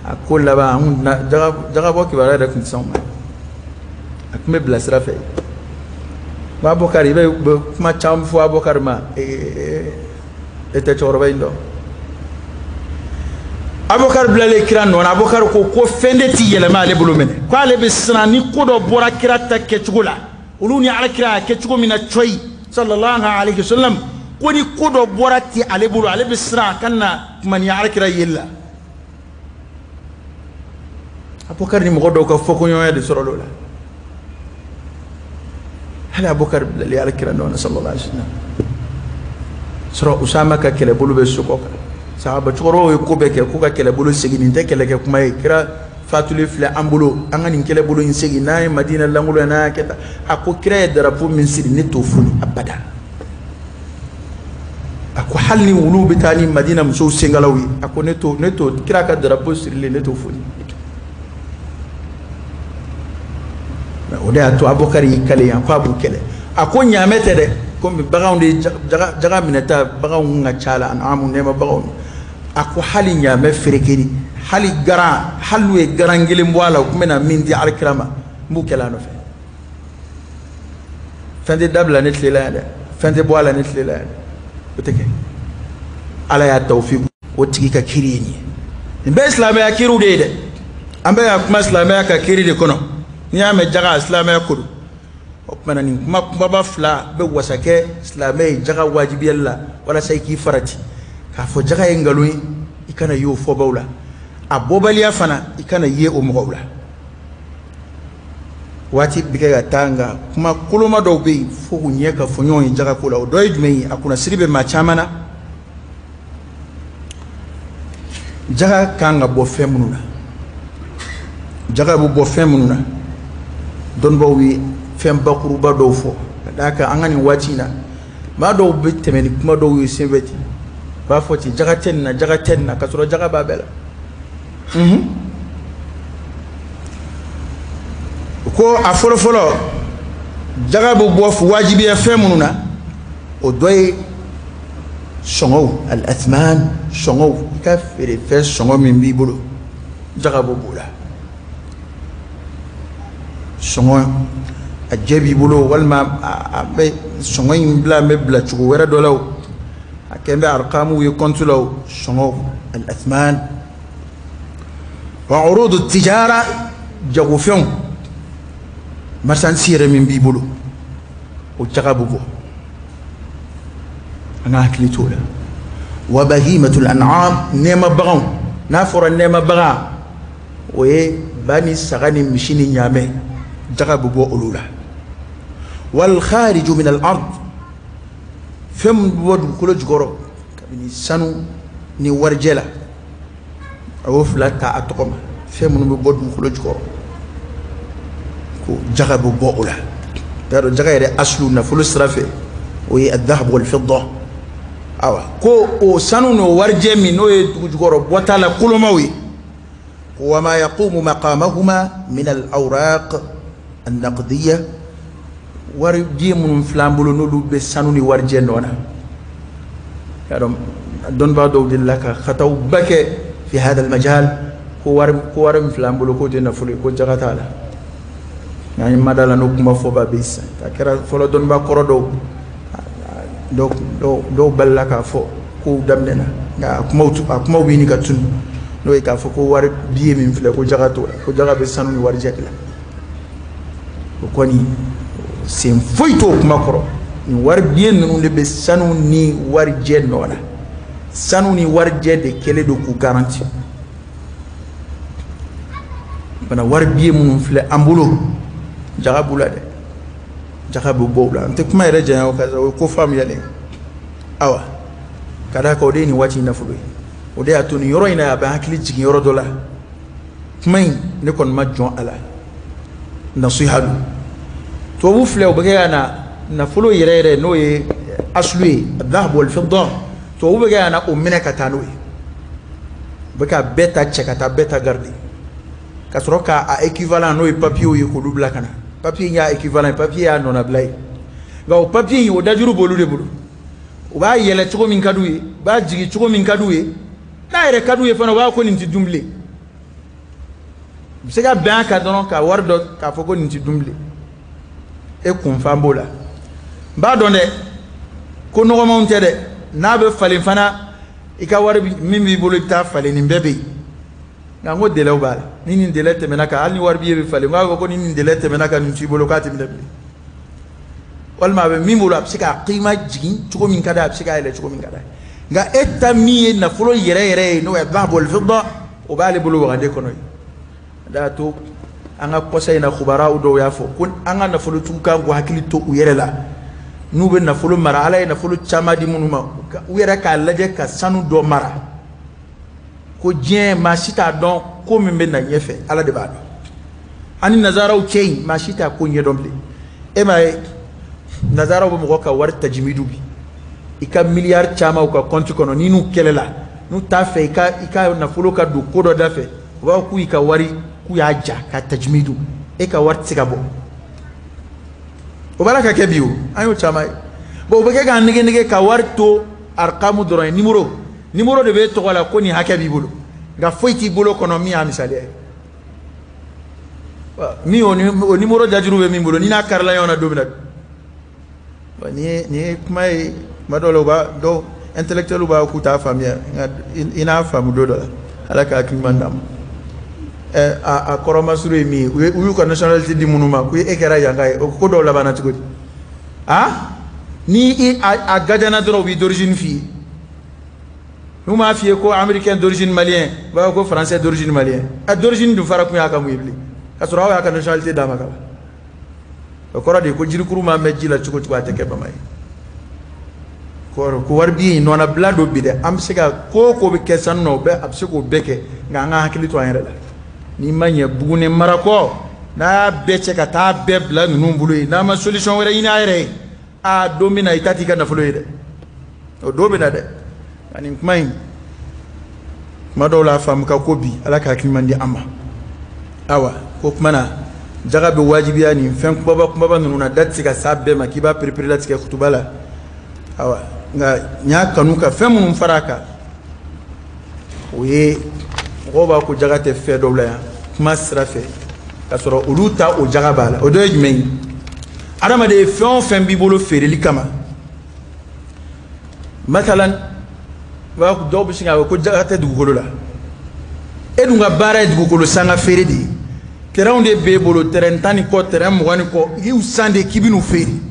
a ko laban an kun tɛna jagabɔ kibaruya yɛrɛ tun tɛ s'anw ma, a tun bɛ bila sira fɛ. Abubakar, i bɛ kuma caman fɔ Abubakar ma, e tɛ cɛkɔrɔba in dɔn. Abubakar bilalen kira nɔ na, Abubakar ko ko fɛn de ti yɛlɛma ale bolo minɛ, ko ale bɛ siran ni ko dɔ bɔra kira ta kɛcogo la, olu ni Ala kira y'a kɛ cogo min na cɔyi sallallahu alaihi wasallam, ko ni ko dɔ bɔra ti ale bolo, ale bɛ siran a kana na kuma ni Ala kira yeli la. Abubakar ni mɔgɔ dɔw ka fɔkoɲɔgɔnya de sɔrɔ o la. Hali Abubakar bilalen Ala kira nɔ na sallallahu alaihi wasallam sɔrɔ, Usama ka kɛlɛbolo bɛ so kɔ kan, sahaba cɛkɔrɔbaw ye ko bɛɛ kɛ k'u ka kɛlɛbolo segin, nin tɛ kɛlɛkɛ kuma ye, kira Fatulen filɛ an bolo, an ka nin kɛlɛbolo in segin, n'an ye Madina lankolon ye, n'an y'a kɛ tan. A ko kira ye darapo min siri, ne t'o foni abada. A ko hali ni wuluw bɛ taa ni Madina musow senkalaw ye, a ko ne t'o kira ka darapo sirilen, ne t'o foni. O de y'a to Abubakar y'i kale yan k'a b'u kɛlɛ. A ko ɲaamɛ tɛ dɛ, komi baganw de jaga minɛta, baganw ka ca la, an'amu nɛɛma baganw. A ko hali ɲaamɛ ferekeri, hali garan, hali n'u ye garan kelen bɔ a la, u tun bɛna min di alikira ma, n b'u kɛlɛ a nɔfɛ. Fɛn tɛ dabila ne tile la yan dɛ, fɛn tɛ bɔ a la ne tile la yan dɛ, o tɛ kɛ. Ala y'a tawfiku o tigi ka kiri ye nin ye. Nin bɛɛ ye silamɛya kiriw de ye dɛ. An bɛ ka kuma silamɛya ka kiri de kɔnɔ. N'i y'a mɛn jaga, silamɛya ko don. O tuma na nin kuma kumaba fila bɛ wasa kɛ silamɛ ye jaga wajibiyali la, walasa i k'i farati k'a fɔ jaga ye nkalon ye, i kana ye o fɔbaw la. A bɔbaliya fana, i kana ye o mɔgɔw la. Waati bɛ kɛ ka taa, nka kuma koloma dɔw bɛ yen fo k'u ɲɛ ka fɔ ɲɔgɔn ye jaga ko la. O dɔ ye jumɛn ye? A kunnasiri bɛ maa caman na. Jaga kan ka bɔ fɛn minnu na, jaga bɛ bɔ fɛn minnu na, dɔnnibaaw ye fɛn bakuruba dɔw fɔ. Ka d'a kan an ka nin waati in na, maa dɔw bɛ tɛmɛ ni kuma dɔw ye senfɛ ten, u b'a fɔ ten jaga tɛ nin na, jaga tɛ nin na, k'a sɔrɔ jaga b'a bɛɛ la. Ko a fɔlɔfɔlɔ, jaga bɛ bɔ wajibiya fɛn minnu na, o dɔ ye sɔngɔw, al-athman, sɔngɔw. I ka feerefɛn sɔngɔ min b'i bolo, jaga bɛ b'o la. Sɔngɔ a jɛ b'i bolo, walima a bɛ sɔngɔ in bila, n bɛ bila cogo wɛrɛ dɔ la o, a kɛn bɛ arikamuw ye kɔntu la o, sɔngɔw, al-athman. Wa urudu tijara, jagofɛnw, marchandise yɛrɛ min b'i bolo, o jaga bɛ bɔ. An ka hakili t'o la. Wa bahimatul an'am, nɛɛma baganw. N'a fɔra nɛɛma bagan, o ye ba ni saga ni misi ni ɲaamɛ, jaga bɛ bɔ olu la. Wal khariju min al ard, fɛn min bɛ bɔ dugukolo jukɔrɔ, kabini sanu ni warijɛ la, a y'o fila ta a tɔgɔ ma. Fɛn minnu bɛ bɔ dugukolo jukɔrɔ, ko jaga bɛ bɔ o la. Y'a dɔn jaga yɛrɛ asulu nafolo sira fɛ, o ye adhahab wal fidda. Awa ko o sanu n'o warijɛ min n'o ye dugu jukɔrɔ bɔta la kolomaw ye, wa ma yaqumu maqamahuma min al awraq an naqdiyya, warijɛ minnu filɛ an bolo n'olu bɛ sanu ni warijɛ nɔ na. Y'a dɔn dɔnnibaa dɔw delila ka xatawba kɛ fi hada al majal, ko wari min filɛ an bolo k'o tɛ nafolo ye, ko jaga t'a la. Nka an ye mada la n'o kuma fɔba bɛ sisan. A kɛra fɔlɔ dɔnnibaa kɔrɔ dɔw balila k'a fɔ kow daminɛna, nka a kumaw bɛ ɲini ka tunu, n'o ye k'a fɔ ko wari biye min filɛ ko jaga t'o la, ko jaga bɛ sanu ni warijɛ de la. O kɔni sen foyi t'o kuma kɔrɔ. Nin wari biye ninnu de bɛ sanu ni warijɛ nɔ la. Sanu ni warijɛ de kɛlen don k'u garanti. Bana wari biye minnu filɛ an bolo, jaga b'u la dɛ, jaga bɛ bɔ u la. N tɛ kuma yɛrɛ janya o kan, o ye ko faamuyalen. Awa ka d'a kan o de ye nin waati in nafolo ye. O de y'a to nin yɔrɔ in na, a bɛ hakili jigin yɔrɔ dɔ la. Kuma in ne kɔni ma jɔn a la, nasiha don. Tubabu filɛ, u bɛ kɛ ka na nafolo yɛrɛ yɛrɛ n'o ye asulu ye, adhahab wal fidda, tubabu bɛ kɛ ka na o minɛ ka taa n'o ye. U bɛ ka bɛɛ ta cɛ ka taa bɛɛ ta garder, ka sɔrɔ k'a équivalent n'o ye papier ye k'olu bila ka na. Papier in y'a équivalent ye, papier y'a nɔnabila ye. Nka o papier in, o dajuru b'olu de bolo. U b'a yɛlɛ cogo min ka d'u ye, u b'a jigin cogo min ka d'u ye. N'a yɛrɛ ka d'u ye fana, u b'a ko nin tɛ dun bilen. U bɛ se ka bɛn a kan dɔrɔn ka wari dɔ k'a fɔ ko nin tɛ dun bilen. E kunfan b'o la. N b'a dɔn dɛ, ko nɔgɔmanw tɛ dɛ. N'a bɛ falen fana, i ka wari min b'i bolo, i bɛ taa falen, nin bɛɛ bɛ yen. Nka n ko délai b'a la. Ni nin délai tɛmɛna kan, hali ni wari b'i ye bɛ falen, n k'a fɔ ko ni nin délai tɛmɛna kan, nin t'i bolo, k'a tɛ minɛ bilen. Walima a bɛ min bolo, a bɛ se k'a kima jigin cogo min ka d'a ye, a bɛ se k'a yɛlɛ cogo min ka d'a ye. Nka e ta min ye nafolo yɛrɛ yɛrɛ ye, n'o ye dhahab wal fidda, o b'ale bolo wagande kɔnɔ yen. O de y'a to an ka kɔsa in na, kubaraw dɔw y'a fɔ ko an ka nafolotigiw kan k'u hakili to u yɛrɛ la. N'u bɛ nafolo mara, Ala ye nafolo caman di minnu ma, u yɛrɛ k'a lajɛ ka sanu dɔ mara. Ko diɲɛ maa si t'a dɔn ko min bɛ na ɲɛfɛ, Ala de b'a dɔn. Ani nazaraw cɛ in, maa si t'a ko ɲɛdɔn bilen. E m'a ye, nazaraw bɛ mɔgɔ ka wari tajimidu bi, i ka miliyari caman u ka kɔnti kɔnɔ, n'i n'u kɛlɛla, n'u t'a fɛ i ka nafolo ka don ko dɔ da fɛ, u b'a fɔ k'u y'i ka wari, k'u y'a ja ka tajimidu, e ka wari tɛ se ka bɔ. O b'a la ka kɛ bi o, an y'o caman ye. Bon, u bɛ kɛ k'an nege nege ka wari to arikamu dɔrɔn ye, numéro de b'e tɔgɔ la ko nin hakɛ b'i bolo, nka foyi t'i bolo kɔnɔ min y'a misaliya ye. Min o numéro dajuru bɛ min bolo, ni n'a karila ɲɔgɔn na don min na, nin ye kuma ye. Kuma dɔw la, u b'a dɔw intellectuel b'a k'u t'a faamuya, nka i n'a faamu don dɔ la. Ala ka hakili ɲuman d'an ma. Ɛ, a kɔrɔmasuru ye min ye, u y'u ka nationalité di minnu ma, ko e kɛra yanka ye, o ko dɔw labanna cogo di? Ah, ni i a gajana dɔrɔn, u b'i d'origine f'i ye. N'u m'a f'i ye ko américain d'origine malien, u b'a fɔ ko français d'origine malien. A d'origine dun fara kun y'a ka mun ye bilen, ka sɔrɔ aw y'a ka nationalité d'a ma ka ban? O kɔrɔ de ye ko jirikuru ma mɛn ji la cogo cogo, a tɛ kɛ bama ye. Kɔrɔ ko wari bi nɔnabila don bi dɛ. An bɛ se ka ko o ko bɛ kɛ sanu na, o bɛɛ a bɛ se k'o bɛɛ kɛ, nka an ka hakili to an yɛrɛ la. N'i ma ɲɛ Buguni mara kɔ, n'a y'a bɛɛ cɛ ka taa bɛɛ bila ninnu bolo yen, n'a ma solution wɛrɛ ɲini a yɛrɛ ye, a don bɛ na, i ta t'i ka nafolo ye dɛ, o don bɛ na dɛ. Nka nin kuma in, kuma dɔw la, a faamu ka ko bi. Ala ka hakili ɲuman di an ma. Awa, ko kuma na, jaga bɛ wajibiya nin fɛn kumaba kumaba ninnu na, da tɛ se ka s'a bɛɛ ma k'i b'a perepere latigɛ kutuba la. Awa, nka n y'a kanu ka fɛn minnu fara a kan, o ye mɔgɔw b'a ko jaga tɛ fɛn dɔw la yan kuma sira fɛ, k'a sɔrɔ olu ta o jaga b'a la. O dɔ ye jumɛn ye? Adamaden, fɛn o fɛn b'i bolo feereli kama, masalan, dɔw bɛ sin k'a fɔ ko jaga tɛ dugukolo la. E dun ka baara ye dugukolo sanga feere de ye. Terrain de b'e bolo, terrain 10 ni kɔ, terrain 20 ni kɔ, i y'u san de k'i bɛ n'u feere.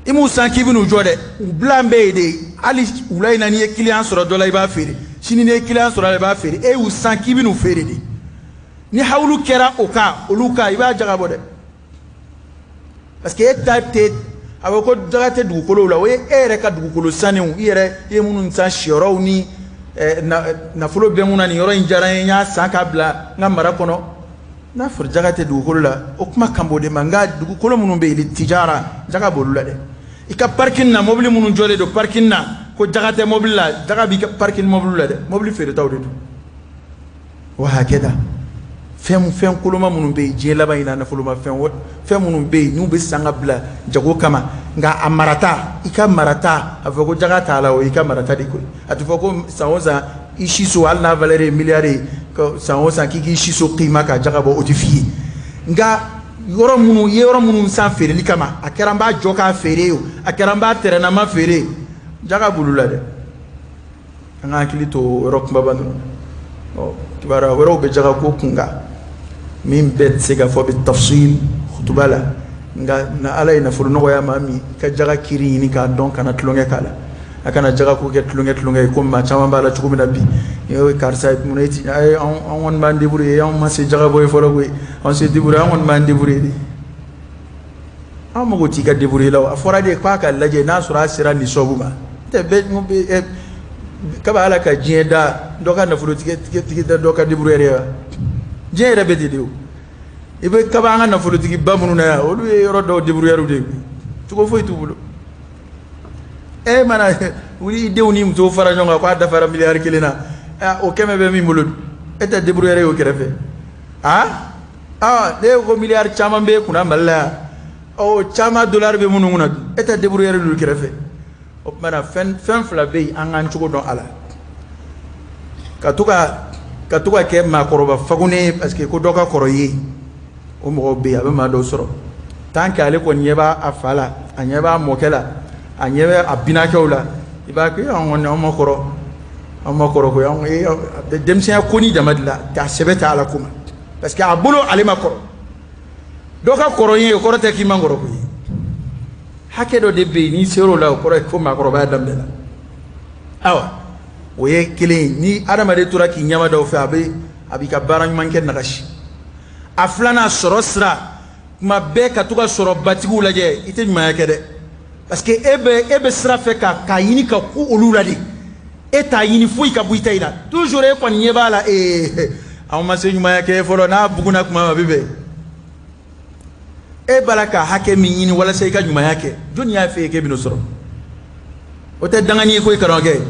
I m'u san k'i bɛ n'u jɔ dɛ, u bilan bɛ yen de. Hali wula in na, n'i ye client sɔrɔ dɔ la, i b'a feere. Sini, n'i ye client sɔrɔ a la, i b'a feere. E y'u san k'i bɛ n'u feere de. Ni hawulu kɛra o kan, olu kan, i b'a jaga bɔ dɛ, parce que e ta tɛ. A bɛ ko jaga tɛ dugukolow la, o ye e yɛrɛ ka dugukolo sannenw, i yɛrɛ i ye minnu san, siyɔrɔw ni nafolo bɛ mun na. Nin yɔrɔ in diyara n ye, n y'a san k'a bila n ka mara kɔnɔ. N'a fɔra jaga tɛ dugukolo la, o kuma kan b'o de ma. Nka dugukolo minnu bɛ yen, tijara, jaga b'olu la dɛ. I ka parking na, mobili minnu jɔlen don parking na, ko jaga tɛ mobili la, jaga b'i ka parking mobili la dɛ, mobili feeretaw de don. Wa hakɛda fɛn koloma minnu bɛ yen diɲɛ laban in na, nafoloma fɛn fɛn minnu bɛ yen n'u bɛ san ka bila jago kama, nka a marata, i ka marata, a fɔ ko jaga t'a la, o i ka marata de koyi. A tɛ fɔ ko san o san i siso, hali n'a valeur ye miliyari ye, san o san k'i k'i siso kima ka jaga bɔ, o tɛ f'i ye. Nka yɔrɔ minnu i ye, yɔrɔ minnu san feereli kama, a kɛra n b'a jɔ k'a feere o, a kɛra n b'a tɛrɛnama feere, jaga b'olu la dɛ. An ka hakili to o yɔrɔ kumaba ninnu na. Ɔ, kibaruya wɛrɛw bɛ jaga ko kun kan min bɛɛ tɛ se ka fɔ bi tafsil kutuba la. Nka na Ala ye nafolo nɔgɔya maa min, i ka jaga kiri ɲini k'a dɔn, kana tulonkɛ k'a la. A kana jaga ko kɛ tulonkɛ tulonkɛ ye, komi maa caman b'a la cogo min na bi. Karisa, mun e ti an kɔni b'an débrouiller, anw ma se jaga bɔ ye fɔlɔ koyi, an se débrouiller, an kɔni b'an débrouiller de. An mago t'i ka débrouiller la o. A fɔra de k'a ka lajɛ n'a sɔrɔ a sera nin sɔbu ma tɛ bɛɛ. Kaba Ala ka diɲɛ da, dɔ ka nafolotigi tigi da, dɔ ka débrouiller ye wa. Diɲɛ yɛrɛ bɛ ten de o. I bɛ kaba an ka nafolotigi ba minnu na yan, olu ye yɔrɔ dɔw débrouillard de ye, cogo foyi t'u bolo. E mana wuli, i denw ni musow fara ɲɔgɔn kan k'a dafara miliyari 1 na, o 100 bɛ min bolo, e tɛ débrouillard ye o kɛrɛfɛ. Ah ah, ne ko miliyari caman bɛ e kunna Mali la yan, o caman dolari bɛ minnu kunna, e tɛ débrouillard olu kɛrɛfɛ. O tuma na, fɛn fɛn fila bɛ yen, an k'an cogo dɔn a la, ka to ka kɛ maakɔrɔba fagunnen ye, parce que ko dɔ ka kɔrɔ i ye, o mɔgɔw bɛ yen. A bɛ maa dɔw sɔrɔ, tant que ale kɔni ɲɛ b'a a fa la, a ɲɛ b'a mɔkɛ la, a ɲɛ bɛ a binakɛw la, i b'a kɛ anw kɔni, anw ma kɔrɔ, anw ma kɔrɔ koyi. Anw a bɛ denmisɛnya ko ni dama de la, k'a sɛbɛ tɛ ala ko ma, parce que a bolo ale ma kɔrɔ. Dɔ ka kɔrɔ ye, o kɔrɔ tɛ k'i man kɔrɔ koyi. Hakɛ dɔ de bɛ yen, n'i ser'o la, o kɔrɔ ye ko maakɔrɔbaya daminɛna. Ayiwa, o ye kelen ye. Ni adamaden tora k'i ɲɛma da o fɛ, a b'i ka baara ɲuman kɛ nagasi. A filanan, sɔrɔ sira. Tuma bɛɛ ka to ka sɔrɔ batigiw lajɛ, i tɛ ɲumanya kɛ dɛ, parce que e bɛ sira fɛ ka k'a ɲini ka ku olu la de. E t'a ɲini foyi ka bɔ i ta in na, toujours e kɔni ɲɛ b'a la. Ee, anw ma se ɲumanya kɛ fɔlɔ. N'a bugunna kuma ma, a bɛ bɛn. E b'a la ka hakɛ min ɲini walasa i ka ɲumanya kɛ, jɔnni y'a f'e ye k'e bɛn'o sɔrɔ? O tɛ dangani ye koyi, karamɔgɔkɛ.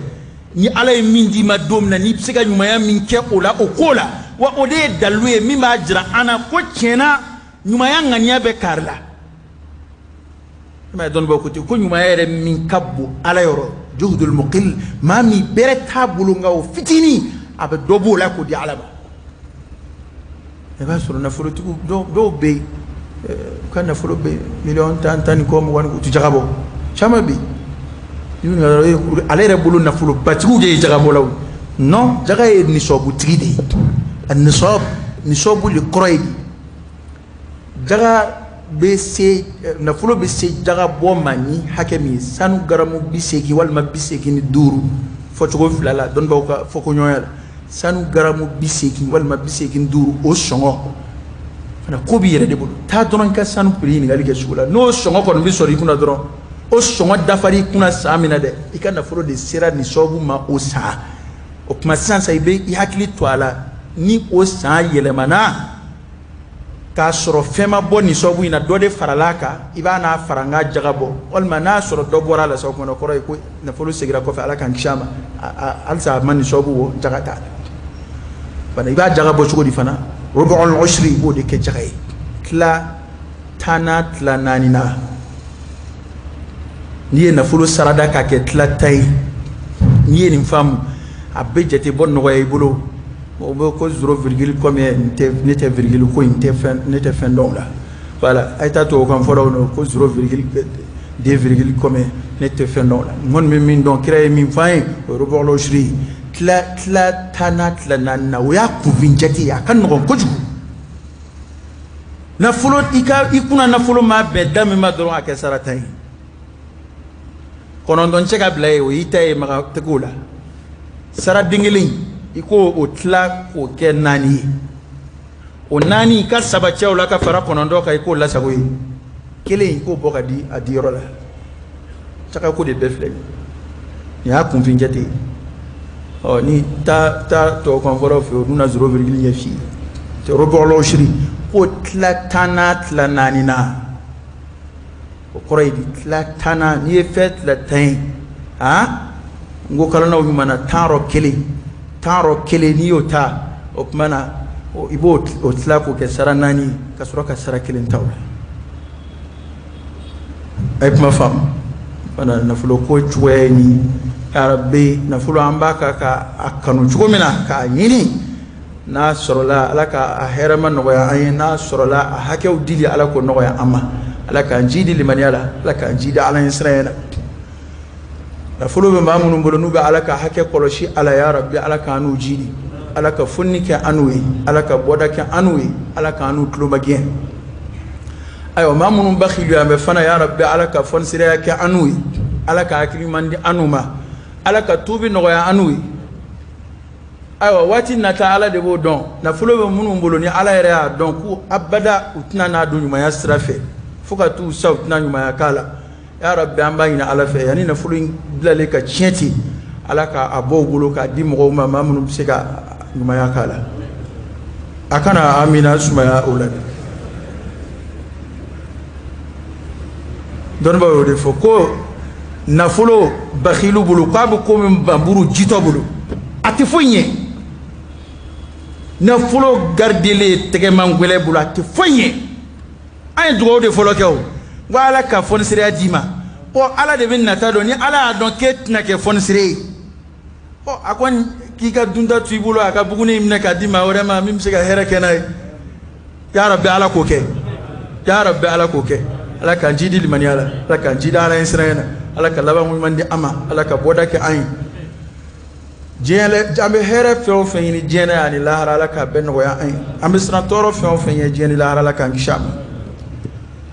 Ni Ala ye min d'i ma don min na, n'i bɛ se ka ɲumanya min kɛ o la, o ko la wa, o de ye dalilu ye min b'a jira an na ko tiɲɛna ɲumanya ŋaniya bɛ kari la. I m'a ye, dɔnnibaaw ko ten ko ɲumanya yɛrɛ min ka bon Ala yɔrɔ, juhudul muqil, maa min bɛrɛ t'a bolo nka o fitinin a bɛ dɔ b'o la k'o di Ala ma. I b'a sɔrɔ nafolotigiw dɔw bɛ yen, u ka nafolo bɛ miliyɔn 10, 10 ni kɔ, 20 ni kɔ, u tɛ jaga bɔ. Caman bɛ yen, ale yɛrɛ bolo nafolobatigiw de ye jagabɔlaw. Non, jaga ye nisɔbutigi de ye. A nisɔbu de kɔrɔ ye di? Jaga bɛ se, nafolo bɛ se jaga bɔ ma ni hakɛ min ye, sanu garamu 80 walima 85, fɔcogo fila la dɔnnibaaw ka fɔkoɲɔgɔnya la, sanu garamu 80 walima 85, o sɔngɔ fana ko b'i yɛrɛ de bolo. Taa dɔrɔn i ka sanu prix ɲininkali kɛ sugu la, n'o sɔngɔ kɔni bɛ sɔrɔ i kunna dɔrɔn, o sɔngɔ dafara i kunna san min na dɛ, i ka nafolo de sera nin sababu ma o san. O tuma sisan sa, i bɛ i hakili to a la, ni o san yɛlɛmana k'a sɔrɔ fɛn ma bɔ nin sababu in na, dɔ de farala a kan, i b'a n'a fara n ka jaga bɔ, walima n'a sɔrɔ dɔ bɔra a la sa, o kumana o kɔrɔ ye ko nafolo seginna kɔfɛ, Ala k'an kisi a ma, halisa a ma nin sababu bɔ, jaga t'a la. Bana, i b'a jaga bɔ cogo di fana? Rubu'ul ushri, i b'o de kɛ jaga ye, tila 10 na tila 4 na. N'i ye nafolo sarada k'a kɛ tila 10 ye, n'i ye nin faamu, a bɛ jate bɔ nɔgɔya i bolo. O bɛ ko zéro virgule combien, ne tɛ virgule ko in tɛ fɛn, ne tɛ fɛn dɔn o la. Voilà, a ye taa tubabukan fɔlaw nɔ ko zéro virgule deux virgule combien, ne tɛ fɛn dɔn o la. N kɔni bɛ min dɔn, kira ye min fɔ an ye, o ye rubu'ul ushri ye, tila 10 na tila 4 na. O y'a kunfin jate ye, a ka nɔgɔn kojugu. Nafolo, i ka i kunna nafolo ma bɛn da min ma dɔrɔn, a kɛ sara 10 ye. 9 cɛ ka bila ye, o y'i ta ye, maga tɛ k'o la. Sara den kelen, i k'o o tila k'o kɛ 4 ye. O 4, i ka 3 cɛ o la ka fara 9 kan, i k'o lasago ye. 1, i k'o bɔ ka di a diyɔrɔ la. Caka ko de bɛɛ filɛ nin ye. Nin y'a kunfin jate ye. Ɔ, ni taa tubabukan fɔlaw fɛ yen, o dun na zéro virgule ɲɛ f'i ye. Rubu'ul ushri, k'o tila 10 na tila 4 na. O kɔrɔ ye di? Tila 10 na, n'i ye fɛn tila 10 ye, n ko kalannaw ɲuman na, tan rɔ kelen, tan rɔ kelen, n'i y'o ta, o tuma na, i b'o o tila k'o kɛ sara 4 ye, ka sɔrɔ ka sara 1 ta o la. A ye kuma faamu. Fana nafolo ko cogoya ye nin ye. Yarabi, nafolo an b'a kan ka a kanu cogo min na k'a ɲini, n'a sɔrɔla Ala ka a hɛrɛma nɔgɔya an ye, n'a sɔrɔla a hakɛw dili Ala k'o nɔgɔya an ma. Ala k'an jidi limaniya la, Ala k'an jidi Ala ɲɛ siranya la. Nafolo bɛ maa minnu bolo n'u bɛ Ala ka hakɛ kɔlɔsi a la, ya Rabbi, Ala k'an n'u jidi, Ala ka fonni kɛ an n'u ye, Ala ka bɔda kɛ an n'u ye, Ala k'an n'u tulomagɛn. Ayiwa, maa minnu bakiliya bɛ fana, ya Rabbi, Ala ka fɔnisiraya kɛ an n'u ye, Ala ka hakili ɲuman di an n'u ma, Ala ka tuubi nɔgɔya an n'u ye. Ayiwa, waati nata Ala de b'o dɔn. Nafolo bɛ minnu bolo ni Ala yɛrɛ y'a dɔn ko abada u tɛna n'a don ɲumanya sira fɛ, fo ka t'u sa u tɛna ɲumanya k'a la. Ya Rabbi, an b'a ɲini Ala fɛ, yanni nafolo in bilalen ka tiɲɛ ten, Ala k'a bɔ u bolo k'a di mɔgɔw ma, maa minnu bɛ se ka ɲumanya k'a la. A kana amina sumaya o la dɛ. Dɔnnibaaw y'o de fɔ ko nafolo bakilu bolo, k'a bɛ komi npanmuru jitɔ bolo, a tɛ foyi ɲɛ. Nafolo garidelen tɛgɛmangwɛlɛ bolo, a tɛ foyi ɲɛ. An ye dugawu de fɔlɔ kɛ o, n ko Ala ka fɔnisireya d'i ma. Ɔ, Ala de bɛ nata dɔn, ni Ala y'a dɔn k'e tɛna kɛ fɔnisire ye, ɔ, a kɔni k'i ka dunta to i bolo, a ka buguni minɛ k'a di maa wɛrɛ ma min bɛ se ka hɛrɛ kɛ n'a ye. Ya Rabbi, Ala k'o kɛ. Ya Rabbi, Ala k'o kɛ. Ala k'an jidi limaniya la, Ala k'an jidi Ala ɲɛ siranya na, Ala ka laban ɲuman di an ma, Ala ka bɔda kɛ an ye. Diɲɛ, an bɛ hɛrɛ fɛn o fɛn ɲini diɲɛ na ani lahara, Ala k'a bɛɛ nɔgɔya an ye. An bɛ siran tɔɔrɔ fɛn o fɛn ɲɛ diɲɛ ni lahara, Ala k'an kisi a ma.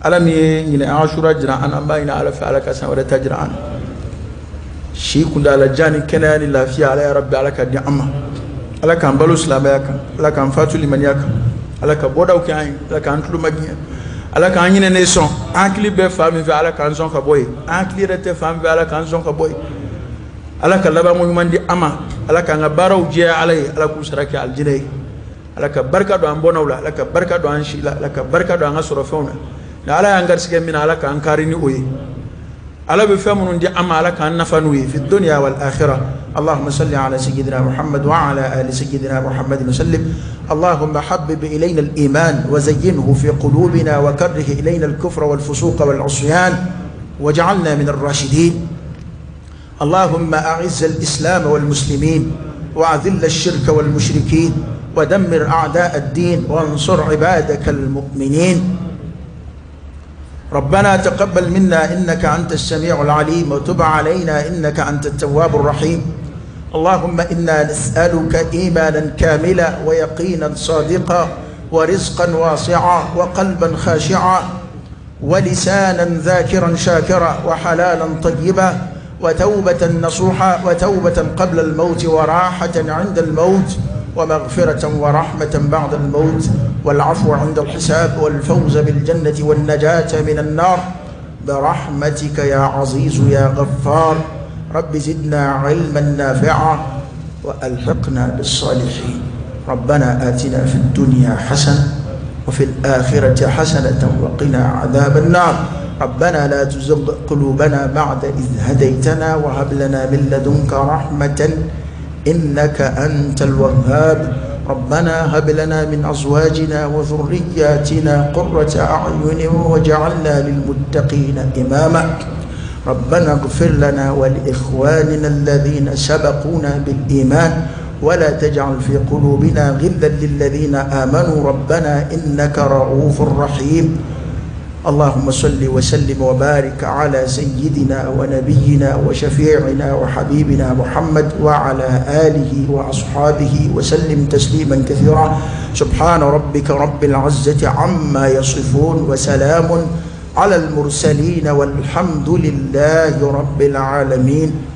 Ala min ye ɲinɛ Asura jira an na, an b'a ɲini Ala fɛ, Ala ka san wɛrɛ ta jira an na. Si kuntaala jan ni kɛnɛya ni lafiya, Ala ya Rabbi, Ala ka di an ma. Ala k'an balo silamɛya kan, Ala k'an fatu limaniya kan, Ala ka bɔdaw kɛ an ye, Ala k'an tulo magɛn, Ala k'an ɲinɛ ne sɔn. An hakili bɛ fan min fɛ, Ala k'an sɔn ka bɔ yen. An hakili yɛrɛ tɛ fan min fɛ, Ala k'an sɔn ka bɔ yen. Ala ka labanko ɲuman di an ma. Ala k'an ka baaraw jɛya Ala ye. Ala k'u sara kɛ alijinɛ ye. Ala ka barika don an bɔnnaw la. Ala ka barika don an si la. Ala ka barika don an ka sɔrɔfɛnw na. Ni Ala y'an garisɛgɛ min na, Ala k'an kari ni o ye. Ala bɛ fɛn minnu di an ma, Ala k'an nafa n'u ye fi dunya wal akhirah. اللهم صل على سيدنا محمد وعلى آل سيدنا محمد وسلم. اللهم حبب إلينا الإيمان وزينه في قلوبنا وكره إلينا الكفر والفسوق والعصيان واجعلنا من الراشدين. اللهم أعز الإسلام والمسلمين وأذل الشرك والمشركين ودمر أعداء الدين وانصر عبادك المؤمنين. ربنا تقبل منا إنك أنت السميع العليم وتب علينا إنك أنت التواب الرحيم. اللهم إنا نسألك إيمانا كاملا ويقينا صادقا ورزقا واسعا وقلبا خاشعا ولسانا ذاكرا شاكرا وحلالا طيبا وتوبة نصوحا وتوبة قبل الموت وراحة عند الموت ومغفرة ورحمة بعد الموت والعفو عند الحساب والفوز بالجنة والنجاة من النار برحمتك يا عزيز يا غفار. رب زدنا علما نافعا وألحقنا بالصالحين. ربنا آتنا في الدنيا حسنة وفي الآخرة حسنة وقنا عذاب النار. ربنا لا تزغ قلوبنا بعد إذ هديتنا وهب لنا من لدنك رحمة إنك أنت الوهاب. ربنا هب لنا من أزواجنا وذرياتنا قرة أعين واجعلنا للمتقين إماما. ربنا اغفر لنا ولإخواننا الذين سبقونا بالإيمان ولا تجعل في قلوبنا غلا للذين آمنوا ربنا إنك رؤوف رحيم. اللهم صل وسلم وبارك على سيدنا ونبينا وشفيعنا وحبيبنا محمد وعلى آله وأصحابه وسلم تسليما كثيرا. سبحان ربك رب العزة عما يصفون وسلام على المرسلين والحمد لله رب العالمين.